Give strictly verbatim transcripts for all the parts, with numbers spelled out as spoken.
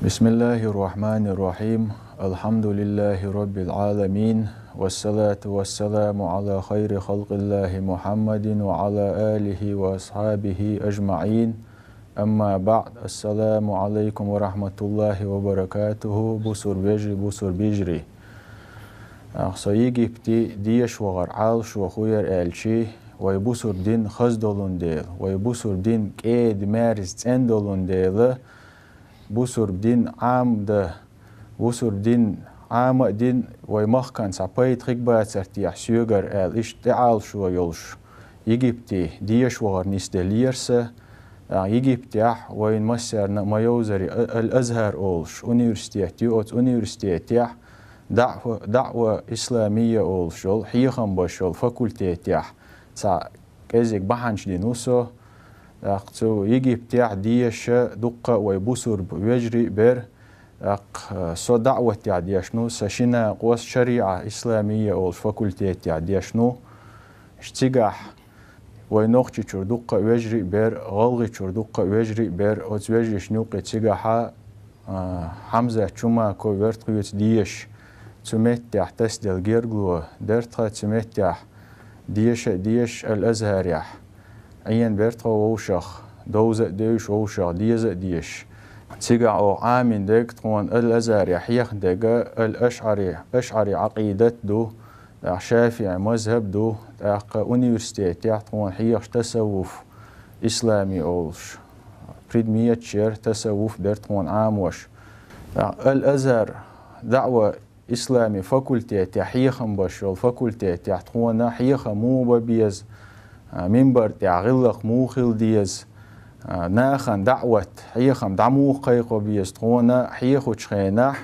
بسم الله الرحمن الرحيم. الحمد لله رب العالمين. والصلاة والسلام على خير خلق الله محمد وعلى آله وأصحابه أجمعين. أما بعد. السلام عليكم ورحمة الله وبركاته. Бусурба вежарий, бусурба йижарий. Ах, со Египте деша вахар Ӏалашо хӀу яр аьлча, вай бусурба дин хаза долун дела, вай бусурба дин кӀеда-маьрза цӀена долун дела, бусурба дин Ӏама дан, бусурба дин Ӏама а дина, вай махкана цхьа пайда хургбацар техьа соьгара аьлла, иштта тӀеӀалашо йолуш, Египте деша вахар нисделлера со. Египтехь вайна массарна а ма йовзара а Ал-Азхар олуш университет ю, оцу университетехь даъва, даъва исламия олуш йолу, хьехам беш йолу факультетехь цхьа кӀезиг бахьанаш дина ву со. ТӀаккха цу Египтехь деша дуккха а вай бусурба вежарий а бара. ТӀаккха, э, со даъватехь дешна ву, сан ши накъост шариӀа исламия олуш факультетехь дешна ву. Цигахь вай Нохчийчуьра дуккха а вежарий а бара, ГӀалгӀайчуьра дуккха а вежарий а бара, оцу вежаршна юккъе цигахьа, а, Хьамзат Чумаков вара тхоьца деша. Цу меттехь тасаделла гергарло дара тхан, цу меттехь деша а дешаш Ал-Азхарехь. Ӏийна бара тхо вовшах, довза а девзаш вовшах, деза а дезаш. Цигахь оха Ӏамийна дерг тхуна Ал-Азхарехь хьехна дерг Ал-АшӀари, ашӀари Ӏакъидат ду, тӀаккха ШафиӀи мазхӀаб ду, тӀаккха университетехь тхуна хьехаш тасаввуф ислами олуш предметаш яра, тасаввуф дара тхуна Ӏамош. ТӀаккха Ал-Азхар даъва ислами факультетехь хьехам беш йолу факультетехь тхуна хьехам муха бан беза, а, минбар тӀехь гӀиллакх муха хила деза, а, нахана даъват, хьехам дӀа муха кхайкхо беза тхуна хьехачу хенахь,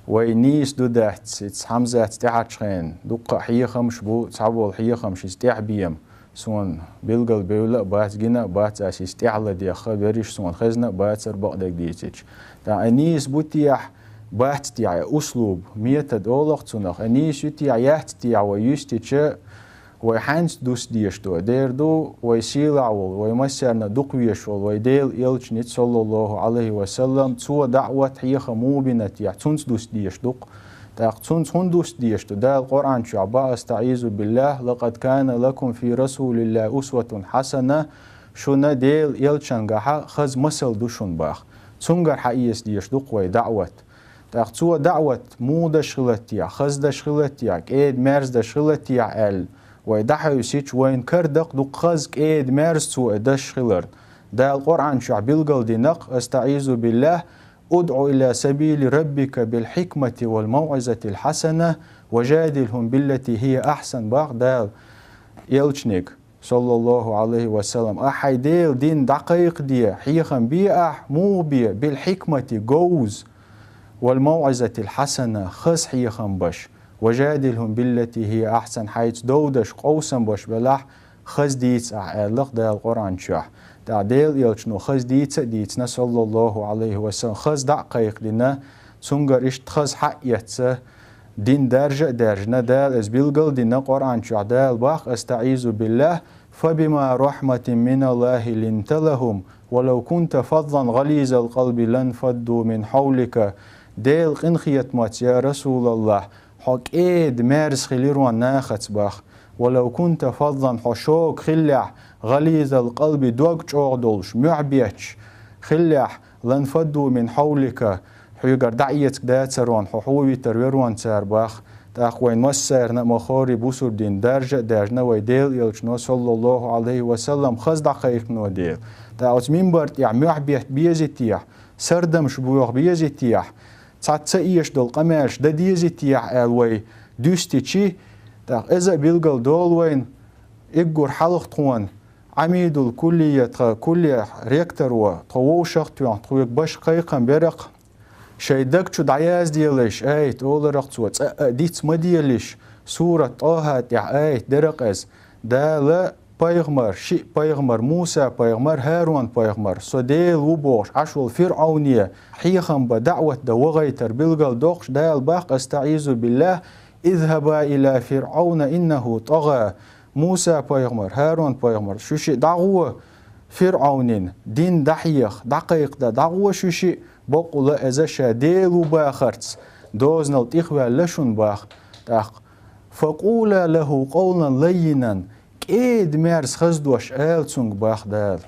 вай нийса ду дац, иза Хьамзатца тӀаьхьарчу хенахь дуккха а хьехамаш бу, цхьаболу хьехамаш иза тӀаьхьабема. Суна билгалбевлла а бац, гина а бац, ас иза тӀаьхьа ладегӀа, берриш суна хезна а бацара бакъдерг дийцича. ТӀаккха нийса бу техьа, бац техьа, услуб, метод олу-кх цунах, нийса ю техьа, яц техьа вай юьстича, вай хьаьнца дуста дезаш ду? Дера ду, вай сийлахь волу, вай массарна дукха везаш волу вай Делан элчанца, саллаллаху Ӏалайхи ва саллам, цо даъват, хьехам муха бина техьа, цунца дуста дезаш ду-кх. ТӀаккха цунца хӀунда дуста дезаш ду? Дала Къуръан чохь боху, астаӀизу биллахӀ, «Лакъад кана лакум фи расулиллахӀи усватун хьасана», шуна Делан элчангахьа хаза масал ду шуна боху. Цуьнгара хьаэца дезаш ду-кх вай даъват. ТӀаккха цо даъват муха даш хилар техьа, хаза даш хилар техьа, кӀеда-маьрза даш хилар техьа аьлла, вай дӀахьевсича, вайна карадо-кх дукха хаза, кӀеда-маьрза цо и даш хиларна. Дала Къуръан чохь билгалдина-кх, астаӀизу биллахӀ, «УдӀу иля сабили раббика бил хьикмати вал мавӀизатил хьасана ва жадилхӀум биллати хӀия ахьсан», боху Дала элчанга, саллаллаху Ӏалайхи ва саллам, ахь хьайн Делан дин дӀакхайкхаде, хьехам бе ахь, муха бе, бил хьикмати, говза, вал мавӀизатил хьасана, хаза хьехам беш, ва жадилхӀум биллати хӀия ахьсан, хьайца дов деш, къовсам беш белахь, хаза дийца ахь, аьлла-кх Дала Къуръан чохь. ТӀаккха Делан элчано хаза дийца а дийцина, саллаллаху Ӏалайхи ва саллам, хаза дӀа а кхайкхадина, цуьнгара иштта хаза хьа а эцна, дин даржа а даьржина, Дала иза билгал а дина, Къуръан чохь Дала боху, астаӀизу биллахӀ, «Фабима рахьматин миналлахӀи линта лахӀум, валав кунта фаззан гӀализал къалби ланфадду мин хьавлика». Делан къинхетамца, я РасулаллахӀ, хьо кӀеда-маьрза хилира хьуна нахаца боху. «Валав кунта фаззан», хьо шога хиллехь, «гӀализал къалби», дог чӀогӀа долуш, мохь бетташ хиллехь, «ланфадду мин хьавлика», хьоьгара дӀаэцарг дацара хьуна, хьо хьувитар вера хьуна цара боху. ТӀаккха вайн массарна а ма-хорри бусурба дин даржа а даьржина, вай Делан элчано, саллаллаху Ӏалайхи ва саллам, хаза дӀакхайкхино дела. ТӀаккха оцу минбар тӀехь мохь бетта безий техьа, сардамаш боьха безий техьа, цхьацца эшадолу къамелаш дан дезий техьа аьлла вай дуьстичи, тӀаккха иза а билгал долу вайна, уггар хьалха тхуна Ӏамидул куллия, тхан кулле ректоро, тхо вовшах а тоьхна, тхоьга башха кхайкхам бира-кх, шайн даг чу дӀаязделаш аят олура-кх цо, цкъа а диц ма делаш, сурат ТӀохӀа тӀехь аят дира-кх иза. Дала пайхамар, шиъ пайхамар, Муса пайхамар, ХӀарун пайхамар, со Дела ву бохуш Ӏаш волу ФирӀавне хьехам бан, даӀват дан вахийтар билгал доккхуш, Дала боху, астаӀизу биллахӀ, «ИзхӀаба иля ФирӀавна иннахӀу тӀагӀа». Муса пайхамар, ХӀарун пайхамар, шу шиъ дӀагӀо ФирӀавнин дин дӀахьеха, дӀакхайкхадан дӀагӀо шуьшиъ, бакъволла эза ша Дела ву бахарца дозанал тӀехваьлла шуна бах. ТӀаккха: «فقولا له قولا لينا», кӀеда-мерза хаза дош ала цунга бах Дала.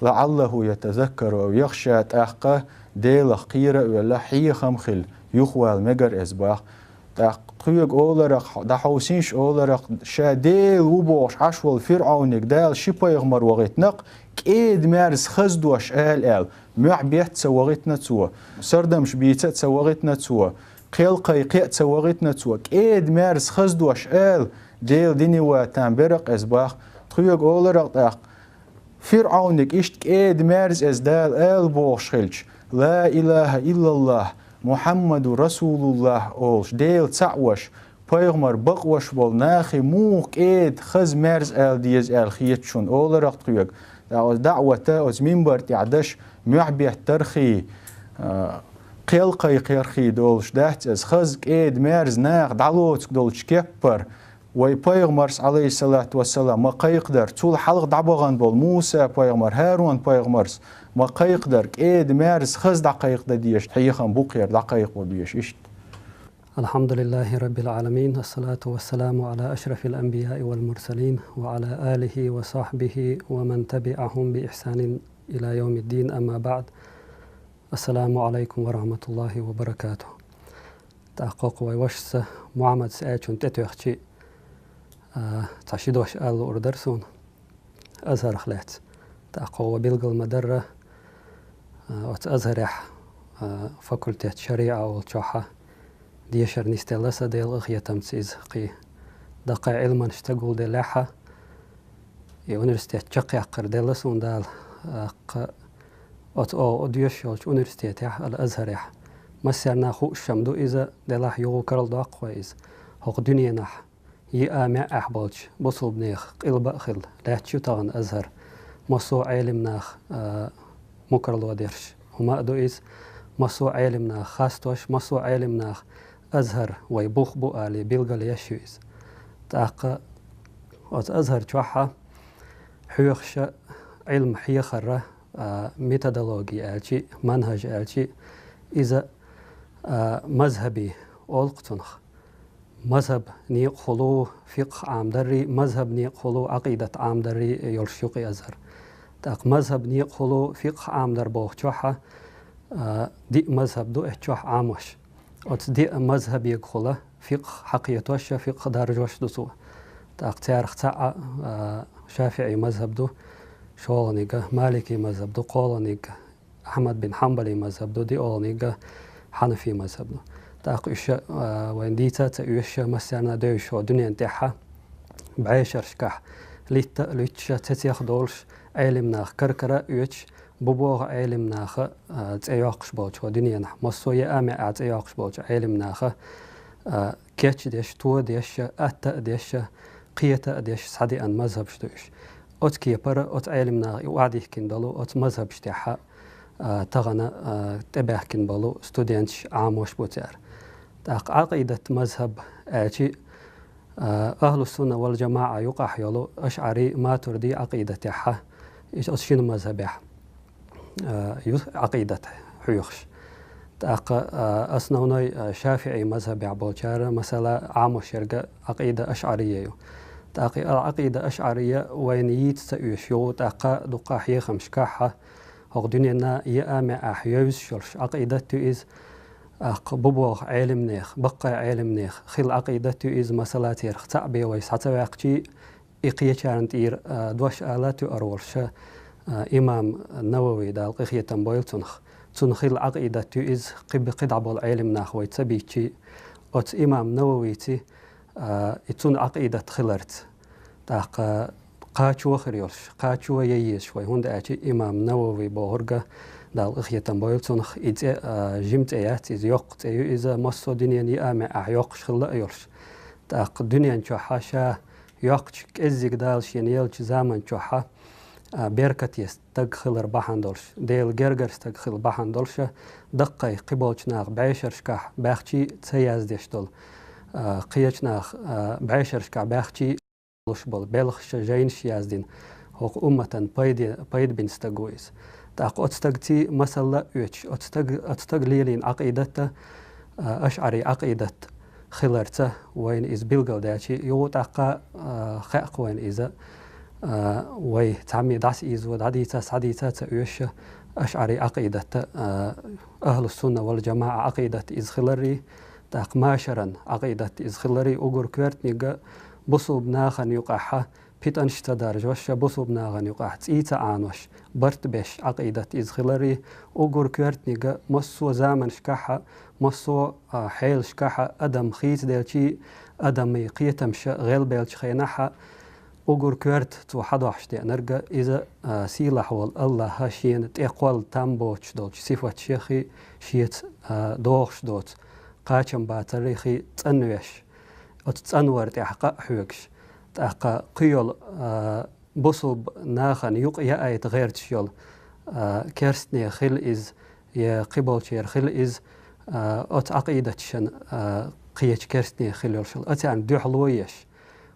«لعله يتذكر», ав яха ша тӀаккха Делах кхера а велла, хьехам хилла, юхавала мегар эза бах. ТӀаккха тхоьга оларах, дӀахьовсийша оларах, ша Дела ву бохуш Ӏаш волу ФирӀавниг Дала ши пайхамар вахийтинакх, кӀеда-мерза хаза дош ала аьлла, мохь бетта ца вахийтина цо, сардамаш бийца а ца вахийтина цо, кхел кхайкхе а ца вахийтина цо, кӀеда-мерза хаза дош ала, Делан дине ван там беракх эза бах. Тхоьга оларах тӀаккха, ФирӀавниг иштта кӀеда-мерза эза Дала ала бохуш хилча, «لا إله إلا الله محمد رسول الله» олуш, Дела цхьаъ веш, пайхамар бакъвеш болу нахе муха кӀеда, хаза, мерза ала деза аьлла хета шуна оларах тхоьга. ТӀаккха оцу даӀвата, оцу минбар тӀехь даш, мохь беттархий, а, кхел кхайкхархий долуш дац эза, хаза, кӀеда-мерза наха дӀалоцург долчу кеппара. Вай пайхамарс, Ӏалайхиссалату вассалам, ма кхайкхадар, цул хьалха дӀабахана болу Муса-пайхамар, ХӀарун-пайхамарс ма кхайкхадар, кӀеда-мерза хаза дӀакхайкхадан дезаш хьехам бу-кх хӀара дӀакхайкхо безаш иштта. الحمد لله رب العالمين، الصلاة والسلام على أشرف الأنبياء والمرسلين، وعلى آله وصحبه ومن تبعهم بإحسان إلى يوم الدين، أما بعد. السلام عليكم ورحمة الله وبركاته. ТӀаккха кху вай вашас Мухьаммадс аьллачунна тӀетоьхча, а, цхьа ши дош ала луур дара суна Азхарах лаьцна. ТӀаккха кху вай билгал ма-дарра, а, оцу Азхарехь, а, факультет шариӀа волчохьа дешар нисделла сан, Делан къинхетамца иза кхин даккхий Ӏилманаш ца гулделлехьа, и университет чекхъяккхар делла суна Дала, а, кху оцу оха доьшуш йолчу университетехь, Ал-Азхарехь. Массарна хууш-м ду иза, делахь юха карладоккху вай иза. ХӀокху дуьненахь йиъа-маьӀӀехь болчу бусулбанех къилба а хилла лаьтташ ю тахана Азхар. Массо а Ӏелимнах, а, мукарло дерш хӀума а ду иза. Массо а Ӏелимнах хастош, массо а Ӏелимнах Азхар вай бух бу алий билгалъеш ю иза. ТӀаккха оцу Азхар чохьа хьоьхуш а, Ӏилма хьехаран, а, методологи аьлчи, манхӀаж аьлчи, иза, а, мазхӀаби олу-кх цунах. Мазхаб некъахула фикъхӀ Ӏамадаррий, мазхаб некъахула Ӏакъидат Ӏамадаррий йолуш ю-кх и Азхар. ТӀаккха мазхаб некъахула фикъхӀ Ӏамадар бохучохьа, а, диъ мазхаб ду эцчохь Ӏамош. Оцу диъ мазхабегахула фикъхӀ хьакхетош а, фикъхӀ даржош а ду цо. ТӀаккха царах цхьаъ, а, шафиӀий мазхаб ду, шолгӀаниг а маликий мазхаб ду, кхоалгӀаниг а Ахьмад бин Хьанбалий мазхаб ду, диолгӀаниг а хьанафий мазхаб ду. ТӀаккха уьш, а, вайна дийца а ца оьшуш, массарна девзаш хӀокху дуьнен тӀехьа бӀешерашкахь литта а луьттуш, цецех долуш, Ӏелимнах кар-кара а оьцуш, бу-богӀу Ӏелимнаха, а, цӀе йоккхуш болчу хӀокху дуьненахь, массо а йиъа-маьӀӀехь цӀе йоккхуш болчу Ӏелимнаха, а, кечдеш, тодеш, атта а деш, кхета а деш схьадеана мазхабаш ду уьш. Оцу кепара, оцу Ӏелимнаха и охьадихкина долу оцу мазхабаш тӀехьа, а, тахана, а, тӀебаьхкина болу студенташ, Ӏамош бу цара. ТӀаккха Ӏакъидат мазхаб аьлчи, а, ахьлу-сунна вал-жамаӀа юкъахь йолу ашӀари, матурди Ӏакъидатехьа, иза оцу шина мазхабехь, а, ю Ӏакъидат хьоьхуш. ТӀаккха, а, основной, а, шафиӀий мазхабехь болчара, масала, Ӏамош ерг Ӏакъида ашӀария ю. ТӀаккха и Ӏакъида ашӀария вайна йийца ца оьшуш ю, тӀаккха дуккха хьехамашкахьа, хӀокху дуьненна йиъа-маьӀӀехь йевзаш йолуш Ӏакъидат ю иза, тӀаккха бу-богӀу Ӏелимнех, баккхий Ӏелимнех хилла Ӏакъидат ю иза, масала, царах цхьаъ бен вай схьа ца ваьккхичий, и кхечарна тӀера, а, дош ала а тоьар волуш, а, имам Навави, Дала къинхетам бойла цунах. Цунна хилла Ӏакъидат ю иза, кхи-, кхидӀа болу Ӏелимнах вай ца бийцичий, оцу имам Нававица, а, и цунна Ӏакъидат хиларца. ТӀаккха кхачо а хир йолуш, кхачо а ян езаш вай, хӀунда аьлча имам Навави бохург, Дала къинхетам бойла цунах, и цӀе, а, жима цӀе яц, иза йоккха цӀе ю, иза массо а дуьненан йиъа-маьӀӀехь йоккхуш хилла а йолуш. ТӀаккха дуьнен чохьа ша йоккхачу кӀеззиг Дала шена еллачу заман чохьа, а, беркате стаг хилар бахьана долуш, Делан гергара стаг хила бахьана долуш, даккхий кхиболчу наха бӀешерашкахь баьхчий ца яздеш долу, а, кхечу наха, а, бӀешерашкахь баьхчий луш болу белхаш, жайнаш яздина. хӀокху умматан пайде-, пайда бина стаг ву иза. ТӀаккха оцу стагций масалла а оьцуш, оцу стаг-, оцу стага лелийна Ӏакъидат а, а, ашӀари Ӏакъидат хиларца вайна иза билгалдаьлчи, юха тӀаккха, а, хаьа-кх вайна иза, а, вай цхьамма дӀасаийзо, дӀадийца, схьадийца а ца оьшу, ашӀари Ӏакъидат а, а, ахьлу-сунна вал-жамаӀа Ӏакъидат иза хиларий, тӀаккха машаран Ӏакъидат иза хиларий, уггар коьртаниг а бусулба нахана юкъахь питанаш ца даржош, бусулба нахана юкъахь цӀий ца Ӏанош, барт беш Ӏакъидат иза хиларий, уггар коьртаниг а массо а заманашкахь а, массо а, а, хьелашкахь а адам хийцаделчий, адамийн кхетамаш гӀелбеллачу хенахь а, уггар коьрта цо хьадохьуш деанарг а иза, а, сийлахь волу АллахӀа шена тӀе кхолла там боцуш долчу сифаташеххий, шеца, а, догӀуш доцу кхачам бацареххий цӀанвеш, оцу цӀанвар тӀехь къа а хьоьгуш. ТӀаккха кху йолу, а, бусулба нахана юкъа яайта гӀерташ йолу, а, керстанех хила иза, я кхиболчеран хила иза, а, оцу Ӏакъидаташна, а, кхечу керстанех хила йолуш йолу. Оцарна дуьхьало еш,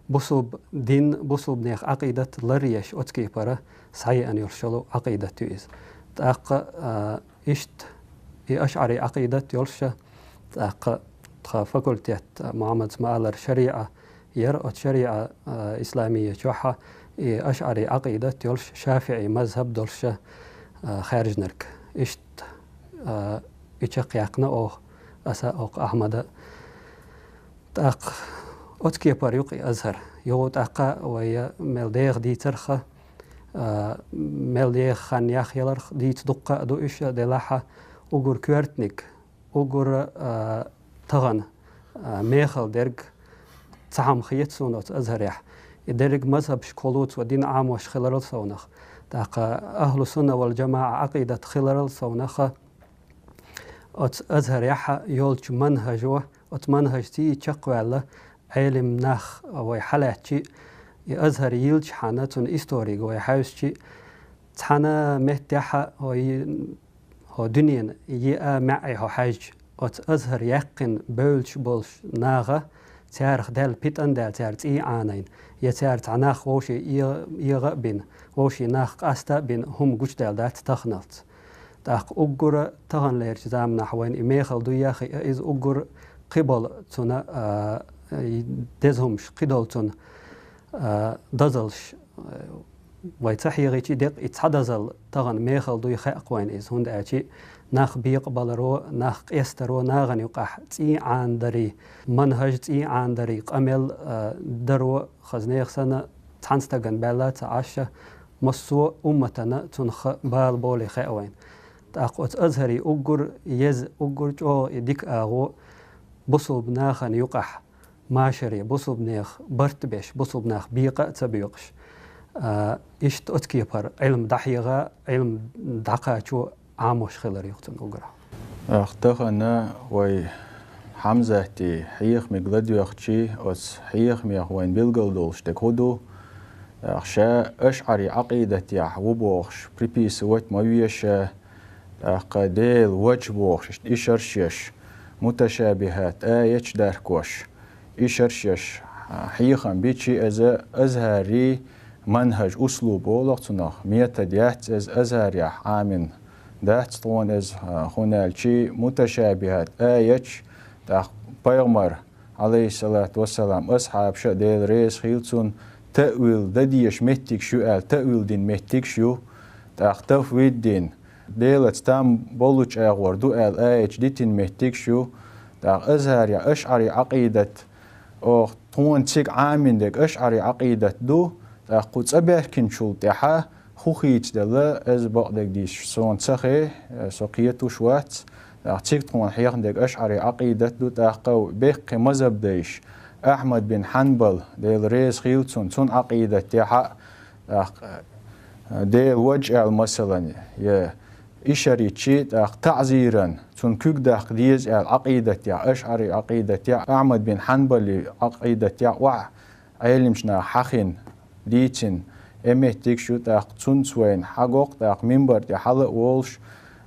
бусулба дин, бусулбанех Ӏакъидат лар еш, оцу кепара схьаеана йолуш йолу Ӏакъидат ю иза. ТӀаккха, а, иштта и ашӀари Ӏакъидат йолуша, тӀаккха тхан факультет, а, Мухьаммадс ма-аллара, шариӀа яра, оцу шариӀа, а, исламия чохь а и ашӀари Ӏакъидат йолуш, шафиӀи мазхӀаб долуша, а, хаьржинарг. Иштта, а, и чекхъяьккхина оха, аса а, оха Ахьмада. ТӀаккха оцу кепара ю-кх и Азхар. Юха тӀаккха вай мел деха дийцарх а, а, мел деха хан яхъяларх дийца дуккха а ду уьш, делахь а уггар коьртаниг, уггар, а, тахана, а, мехала дерг цхьа хӀума хета суна оцу Азхарехь. И дерриг мазхӀабашкахула цо дин Ӏамош хиларал совнах. ТӀаккха ахьлу-сунна вал-жамаӀа Ӏакъидат хиларал совнах а, оцу Азхарехь а йолчу манхӀажо, оцу манхӀажций чекхваьлла Ӏелим нах вай хьалаьцчи, и Азхар йиллачхьана, цуьнан историга вай хьаьвсичи, цхьана меттехь а хӀо-, хӀо дуьненан еа маьӀӀе хьо хьаьжча, оцу Азхар яьккхина бевллачу болуш наха, царах даьлла питан а даьлла, цара цӀий а Ӏанайна, я цара цхьа нах вовшийн эгӀа-, эгӀа а бина, вовшийн нах къаста а бина, хӀума гучудаьлла дац таханалц. ТӀаккха уггар а таханлерчу заманахь вайна и мехала дуй яхи, иза уггар кхиболу цуьнан, а, и деза хӀумаш, кхидолу цуьнан, а, дозаллаш, а, вай ца хьегӀичи, деккъа и цхьа дозалла тахана мехала дуй хаьа-кх вайна иза, хӀунда аьлча нах бекъабаларо, нах къестаро, нахана юкъахь цӀий Ӏанадарий, манхӀаж цӀий Ӏанадарий, къамел, а, даро, хаза нехан санна, цхьана стагана баьлла а ца Ӏаш, массо а умматана цунах бала болий хаьа вайна. ТӀаккха оцу Азхаран уггар еза, уггар чӀогӀа и дика агӀо бусулба нахана юкъахь машаре, бусулбанех барт беш, бусулба нах бекъа а ца боькъуш. А, иштта оцу кепара Ӏилма дӀахьеха, Ӏилма дӀакхачо Ӏамош хилар ю-кх цуьнан уггар. Ах, тахана вай Хьамзатан хьехамиг ладоьгӀчи, оцу хьехамех вайна билгалдолуш дерг хӀун ду? Ах, ша ашӀари Ӏакъидатехь ву бохуш приписывать ма ве ша, тӀаккха Делан ваджа бохуш, иштта ишарш еш, муташабихӀат аяташ дархкош, ишарш еш, а, хьехам бичи, иза Азхаран манхӀаж, услуб олу-кх цунах, метод яц иза, Азхарехь Ӏамийна дац тхуна иза, а, хӀунда аьлча муташабихӀат аяташ, тӀаккха пайхамар, Ӏалайхиссалату вассалам, асхьабаша а, Дела реза хуьлда цунна, таъвил дан дезаш меттигаш ю аьлла, таъвил дина меттигаш ю, тӀаккха тафвид дина, Делаца там боллучу агӀор ду аьлла, аяташ дитина меттигаш ю, тӀаккха Азхарехь ашӀари Ӏакъидат, оха тхуна цига Ӏамийна дерг ашӀари Ӏакъидат ду, тӀаккха кху цӀа баьхкинчул тӀаьхьа хӀун хийцаделла, иза бакъдерг дийцуш суна ца хи, со кхетуш вац, тӀаккха цига тхуна хьехна дерг ашӀари Ӏакъидат ду, тӀаккха бехке мазхӀаб дайша, Ахьмад бин Хьанбал, Дела реза хуьлда цунна, цуьнан Ӏакъидатехь а, тӀаккха Делан ваджа аьлла, масалан, я ишар йичи, тӀаккха таӀзиран, цунна куьг даккха деза аьлла Ӏакъидатехь, ашӀари Ӏакъидатехь, Ахьмад бин Хьанбалан Ӏакъидатехь охьа Ӏелимчу наха хьахийна, дийцина, э меттигаш ю, тӀаккха цуьнца вайна хьагӀо-кх, тӀаккха минбар тӀе хьала а волуш,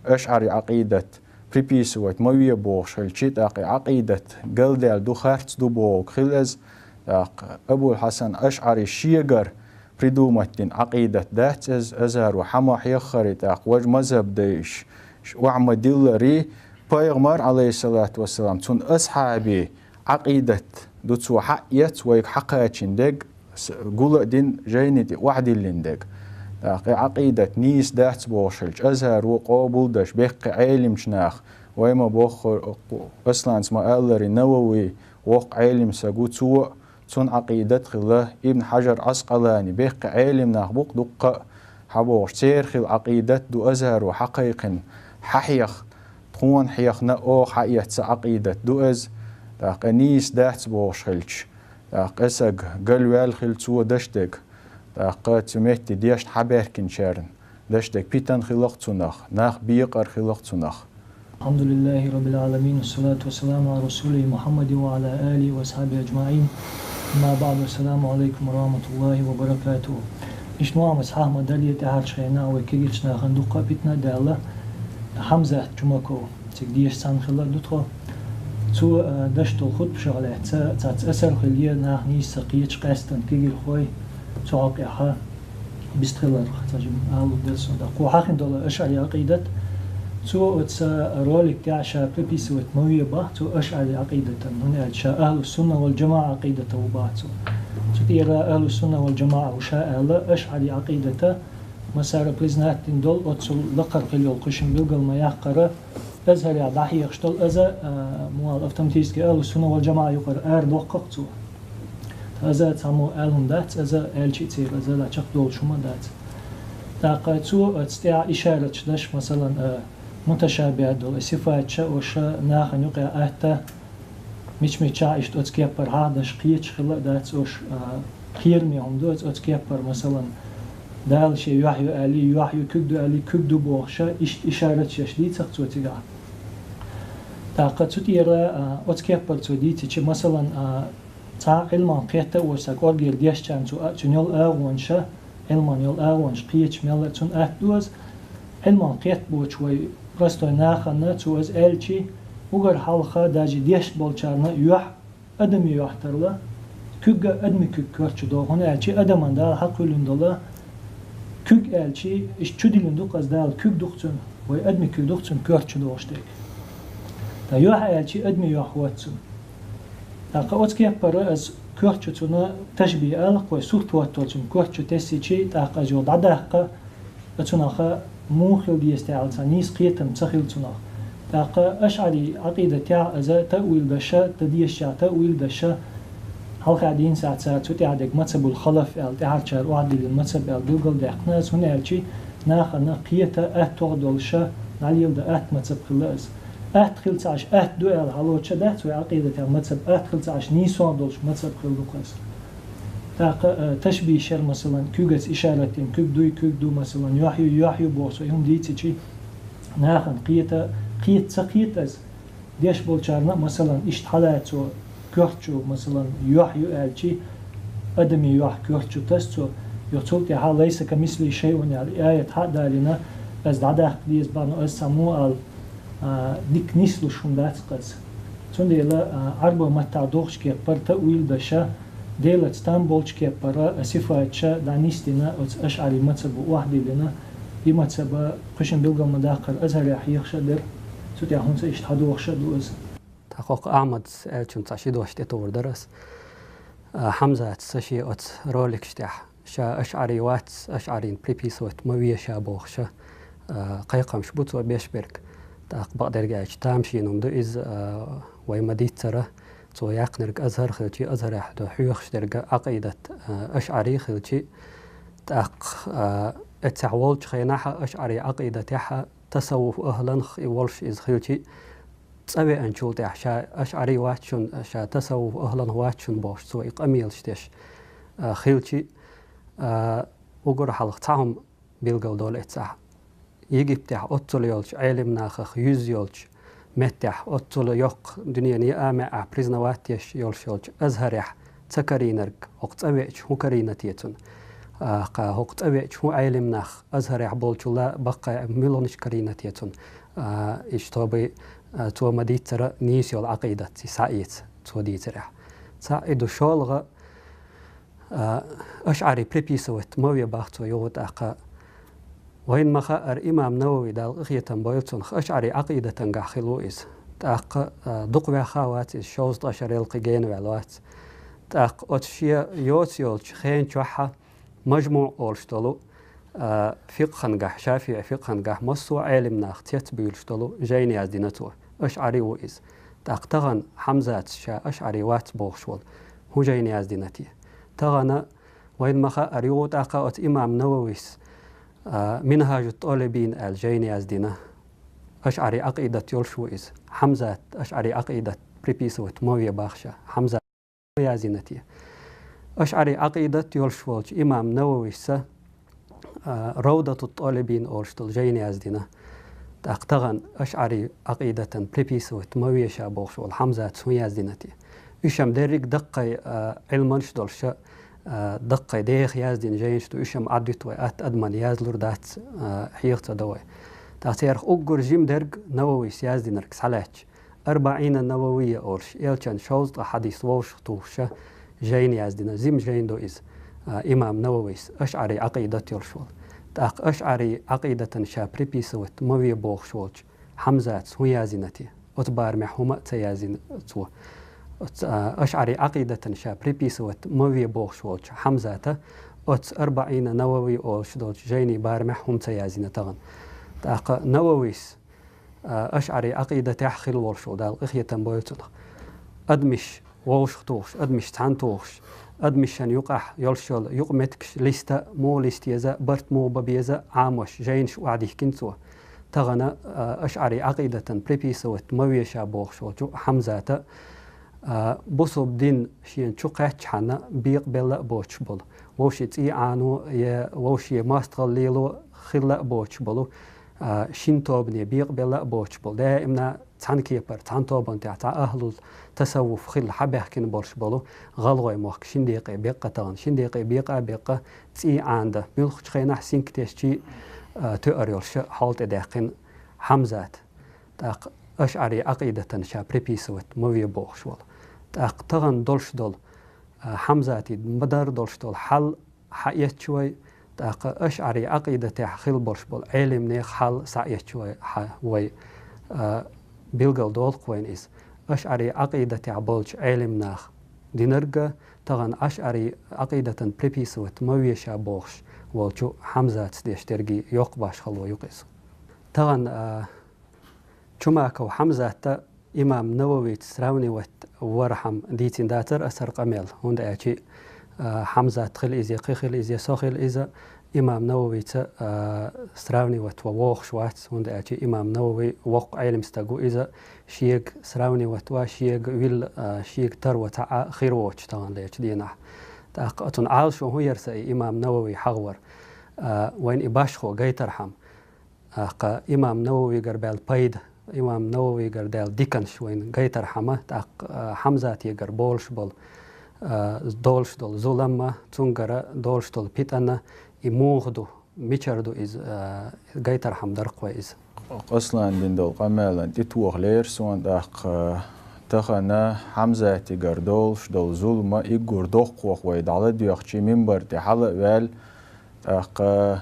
ашӀари Ӏакъидат приписывать ма ве бохуш хилчи, тӀаккха и Ӏакъидат галдаьлла ду, харц ду бохург хилла иза, тӀаккха Абул-Хьасан ашӀари шегара придумать дина Ӏакъидат дац из, Азхаро хьа ма хьеххари, тӀаккха важа мазхӀаб дайш, ш-, охьа ма диллари, пайхамар, Ӏалайхиссалату вассалам, цун асхьабий Ӏакъидат ду цо хьаэц вайга хьакхачийна дег, с-, гула а дина жайни тӀа охьадиллина дег. ТӀаккха и Ӏакъидат нийса дац бохуш хилча, Азхаро къобалдеш бехке Ӏелимчу нах, вай ма бохху, Асланца ма аллари, Навави, воккха Ӏелим саг ву, цо а, цун Ӏакъидат а хилла, Ибн Хьажар Ӏаскъалани, бехке Ӏелим нах бу-кх дуккха а, хьабохуш, церан хилла Ӏакъидат ду Азхаро хьакхайкхина, хьахьех-, тхуна хьехна, оха хьаэцна Ӏакъидат ду иза, тӀаккха нийса дац бохуш хилча, тӀаккха и саг галваьлла хилла цо деш дерг, тӀаккха цу метте дешна хьабаьхкинчарна деш дерг питана хилла-кх цунах, нах бекъар хилла-кх цунах. الحمد لله رب العالمين، والصلاة والسلام على رسوله محمد وعلى آله وأصحابه أجمعين. أما بعد، السلام عليكم ورحمة الله وبركاته. Иштта, Мухьаммад, хьахьа ма дарра, тӀаьхьарчу хенахь вай кегийчу нахана дуккха а питана а даьлла, Хьамзат Чумаков, цига дешаш цхьаьна хилла а ду тхо. Цо, а, деш долу хутбашах лаьцна цхьацца асар хилла, нах нийса ца кхеташ, къаьстина кегийрхой цу хьокъехь бистхиларх, ца жима алу дерг ду. Кху хьахийна долу ашъари Ӏакъидат. Цо оцу ролик тӀехь ша приписывать ма ве боху цо ашъари Ӏакъидатан, хӀунда аьлча ша ахьлу сунна вал джамаӀа Ӏакъидатан ву боху цо. Цу тӀера ахьлу сунна вал джамаӀа ву ша аьлла, ашъари Ӏакъидата массара признать дина долу, оццул лакхара хилла йолу кхуьшин билгал ма яккхара, Азхарехь дӀахьехаш долу иза, а, муха аьлла, автоматически ахьлу сунна вал джамаӀа юкъара арадоккху-кх цо. Иза цхьаммо аьлла хӀума дац, иза аьлча а церан иза чекхдолуш хӀума дац. ТӀаккха цо оцу тӀехь ишараташ деш, масалан, а, муташабихӀат долу сифаташ оша нахана юкъахь атта, мича-мичахь иштта оцу кеппара хьахдеш кхеташ хилла а дац оша, а, кхераме хӀума ду иза оцу кеппара, масалан, Дала шен юьхь ю аьлли, юьхь ю, куьг ду аьлли, куьг ду бохуша, иштта ишараташ еш дийцира-кх цо цигахь. ТӀаккха цу тӀера, а, оцу кеппара цо дийцича, масалан, а, цхьа Ӏилманна кхетта а воцу саг кӀоргера дешчарна цо, а, цуьнан йолу агӀонаша, Ӏилманна йолу агӀонаш кхеташ мелла а цунна атта ду иза, Ӏилманна кхетта боцуш вай простой нахана цо иза аьлчи, уггар хьалха даже деш болчарна юьхь адамийн юьхь тарло, куьг а адамийн куьг коьрта чу догӀу, хӀунда аьлча адаман Дала хьакхоьллина долу куьг аьлчи, иштта чу диллина ду-кх иза Дала, куьг ду-кх цуьнан, вай адамийн куьг ду-кх цуьнан коьрта чу догӀуш дерг. Ткъа юьхь аьлчи, адамийн юьхь воцу цуьнан. ТӀаккха оцу кеппара иза коьрта чу цуьнан ташбихӀ ала-кх вай, сурт хӀоттор цуьнан коьрта чу тессичи, тӀаккха иза юха дӀадаккха, цунах муха хила деза тӀехь аьлла цхьа нийса кхетам ца хилла цунах. ТӀаккха ашъари Ӏакъидатехь иза таъвил деш, тӀедешча таъвил деш, хьалха дийна сахьт цара цу тӀехь дерг мазхӀабул халаф аьлла, тӀаьхьарчара охьадиллина мазхӀаб аьлла билгалдаьккхина иза, хӀунда аьлчи нахана кхета атта тӀехь долуша, дӀалеладан атта мазхӀаб хилла иза. Атта хилла ца Ӏаш, атта ду аьлла хьалоцуш дац вай Ӏакъидатехь мазхӀаб, атта хилла ца Ӏаш нийсонах долуш мазхӀаб хилла ду-кх иза. ТӀаккха, э, ташбихӀ шер, масалан, куьгаца ишарат дина, куьг дуй, куьг ду, масалан, юьхь ю, юьхь ю бохуш, хӀума дийцичи, нахана кхета, кхета ца кхета иза. Деш болчарна, масалан, иштта хьалаьцо коьрта чу, масалан, юьхь ю аьлчи, адамийн юьхь коьрта чу тасса цо, юха цул тӀаьхьа «Лайса камислихи шайъун» аьлла аят хьа а далийна, иза дӀадаккха деза боху, но иза цхьаммо аьлла, а, дика нислуш хӀума дац-кх иза. Цундела, а, Ӏарбойн маттахь догӀучу кеппара таъвил деш, Делаца там болчу кеппара сифаташ дӀанисдина, оцу ашъари мазхӀабо охьадиллина, и мазхӀаб кхуьшан билгал ма-даккхара Азхарехь хьехаш а дара, цу тӀехь хӀинца иштта хьадогӀуш а ду иза. ТӀаккха хӀокху Ахьмадс аьллачунна цхьа ши дош тӀетухур дара ас. А, Хьамзатс сан шен оцу роликаш тӀехь ша ашъари вац, ашъарина приписывать ма ве ша бохуш, а, кхайкхамаш бу цо беш берг. ТӀаккха бакъдерг аьлча, тамашийна хӀума ду иза, а, вай ма-дийццара, цо яьккхинарг Азхар хилчи, Азхарехь ду хьоьхуш дерг Ӏакъидат, а, ашъари хилчи, тӀаккха, а, эццехь волчу хенахь ашъари Ӏакъидатехь тасаввуф ахӀланах и волуш иза хилчи, цӀа веанчул тӀаьхьа ша ашъари вац шуна, ша тасаввуф ахӀланах вац шуна бохуш, цо и къамелаш деш, а, хилчи, а, уггар хьалха цхьа хӀума билгал долу эццахь. Египтехь оццул йолчу Ӏелим нахах юьзза йолчу меттехь, оццул йоккха дуьненан йиъа маьӀӀехь признавать деш йолуш йолчу Азхарехь ца карийнарг хӀокху цӀа веача хӀун карийна те цунна? А, кха, хӀокху цӀа веача хӀун Ӏелим нах Азхарехь болчул баккхий муьлханаш карийна те цунна? А, иштта тобай, а, цо ма-дийццара нийса йолу Ӏакъидат схьаэца цо дийцарехь. Цхьаъ и ду, шолгӀа, А, ашӀари приписывать ма ве бах цо юха тӀаккха. Вайна ма хаъара, имам Навави, Дала къахетам бойла цунах, ашӀари Ӏакъидатангахь хилла ву иза. ТӀаккха, а, дукха ваьхха вац иза, шовзткъа шарел кхы гена ваьлла вац. ТӀаккха оцу шен йоцу йолчу хен чохьа МажмуӀ олуш долу, а, фикъхангахь, ШафиӀи фикъхангахь массо а Ӏелимнах цецбуьйлуш долу жайна яздина цо. АшӀари ву иза. ТӀаккха тахана Хьамзатс ша ашӀари вац бохуш волу хӀун жайна яздина те? Тахана вайна ма хаъара, юха тӀаккха оцу имам Нававис, а, «Минхажут-ТӀолибин» аьлла жайна яздина. АшӀари Ӏакъидат йолуш ву иза. Хьамзат ашӀари Ӏакъидат приписывать ма ве бах ша. Хьамзат яздина те? АшӀари Ӏакъидат йолуш волчу имам Навависа, а, «Равдатут-ТӀолибин» олуш долу жайна яздина. ТӀаккха тахана ашӀари Ӏакъидатан приписывать ма ве ша бохуш волу Хьамзатс хӀун яздина те? Уьш-м дерриг даккхий, а, Ӏилманаш долуша, а, даккхий деха яздина жайнаш ду, уьш-м Ӏадвита вай, атта адаман язлур дац, а, хьеха ца до вай. ТӀаккха церах уггар жима дерг Нававис яздинарг схьалаьцча, «АрбаӀина Нававия» олуш, элчан шовзткъа хьадис вовшах тухуша жайна яздина. Жима жайна ду иза, а, имам Нававис, ашӀари Ӏакъидат йолуш волу. ТӀаккха ашӀари Ӏакъидатан ша приписывать ма ве бохуш волчу Хьамзатс хӀун яздина те? Оцу барамехь хӀума а ца яздина цо. Оцу, а, ашӀари Ӏакъидатан ша приписывать ма ве бохуш волчу Хьамзата оцу «АрбаӀина Навави» олуш долчу жайни барамехь хӀума ца яздина тахана. ТӀаккха Нававис, а, ашӀари Ӏакъидатехь хилла волуш волу, Дала къахетам бойла цунах. Адамаш вовшах тухуш, адамаш цхьаьна тухуш, адамашан юкъахь йолуш йолу юкъаметтигаш листа, муха листа еза, барт муха бан беза, Ӏамош, жайнаш охьадихкина цо. Тахана, а, ашӀари Ӏакъидатан приписывать ма ве ша бохуш волчу Хьамзата, а, бусулба дин шена чу кхаьччахьана бекъабелла а боцуш болу, вовшийн цӀий Ӏано я вовшийн мостагӀалла лело хилла а боцуш болу, а, шина тобане бекъабелла а боцуш болу, даимна цхьана кепара, цхьана тобанна тӀехь цхьа ахӀлул тасаввуф хилла хьабаьхкина болуш болу гӀалгӀай мохк шина декъе бекъа тахана, шина декъе бекъа а бекъа, цӀий Ӏандан, муьлххачу хенахь синкатешчий, а, тоьар йолуша хьол тӀе даьккхина Хьамзат. ТӀаккха ашӀари Ӏакъидатан ша приписывать ма ве бохуш волу. ТӀаккха тахана долуш долу, а, Хьамзати ма-дарра долуш долу хьал хьаэцча вай, тӀаккха ашӀари Ӏакъидатехь хилла болуш болу Ӏелимнех хьал схьаэцча вай, хьа-, вай, а, билгал долу-кх вайна иза. АшӀари Ӏакъидатехь болчу Ӏелимнаха динарг а, тахана ашӀари Ӏакъидатан приписывать ма ве ша бохуш волчу Хьамзатс деш дерг а йоккха башхало ю-кх иза. Тахана, а, Чумаков Хьамзат а имам Нававица сравнивать вархьама дийцина дацара аса хӀара къамел, хӀунда аьлча, а, Хьамзат хила иза, кхин хила иза, со хила иза, имам Нававица, а, сравнивать ван вохуш вац, хӀунда аьлча имам Навави воккха Ӏелим стаг ву иза, шега сравнивать ван, шега вилла, а, шега тара ван цхьа а хир воцуш тахана лечу дийнахь. ТӀаккха оцунна Ӏалашо хӀун яра сан и имам Навави хьахавар, а, вайна и башхо гайтархьама. ТӀаккха имам Нававигара баьлла пайда, имам Нававигара даьлла диканаш вайна гайтархьама, тӀаккха, а, Хьамзатигара болуш болу, а, долуш долу зулам а, цуьнгара долуш долу питана, и муха ду, мичара ду иза, а, гайтархьама дара-кх вай иза. Аслана дина долу къамелан тӀетохалера суна, тӀаккха тахана Хьамзатигара долуш долу зулам а уггар доккхох вай дӀаладоьгӀча, минбар тӀе хьала а ваьлла, тӀаккха,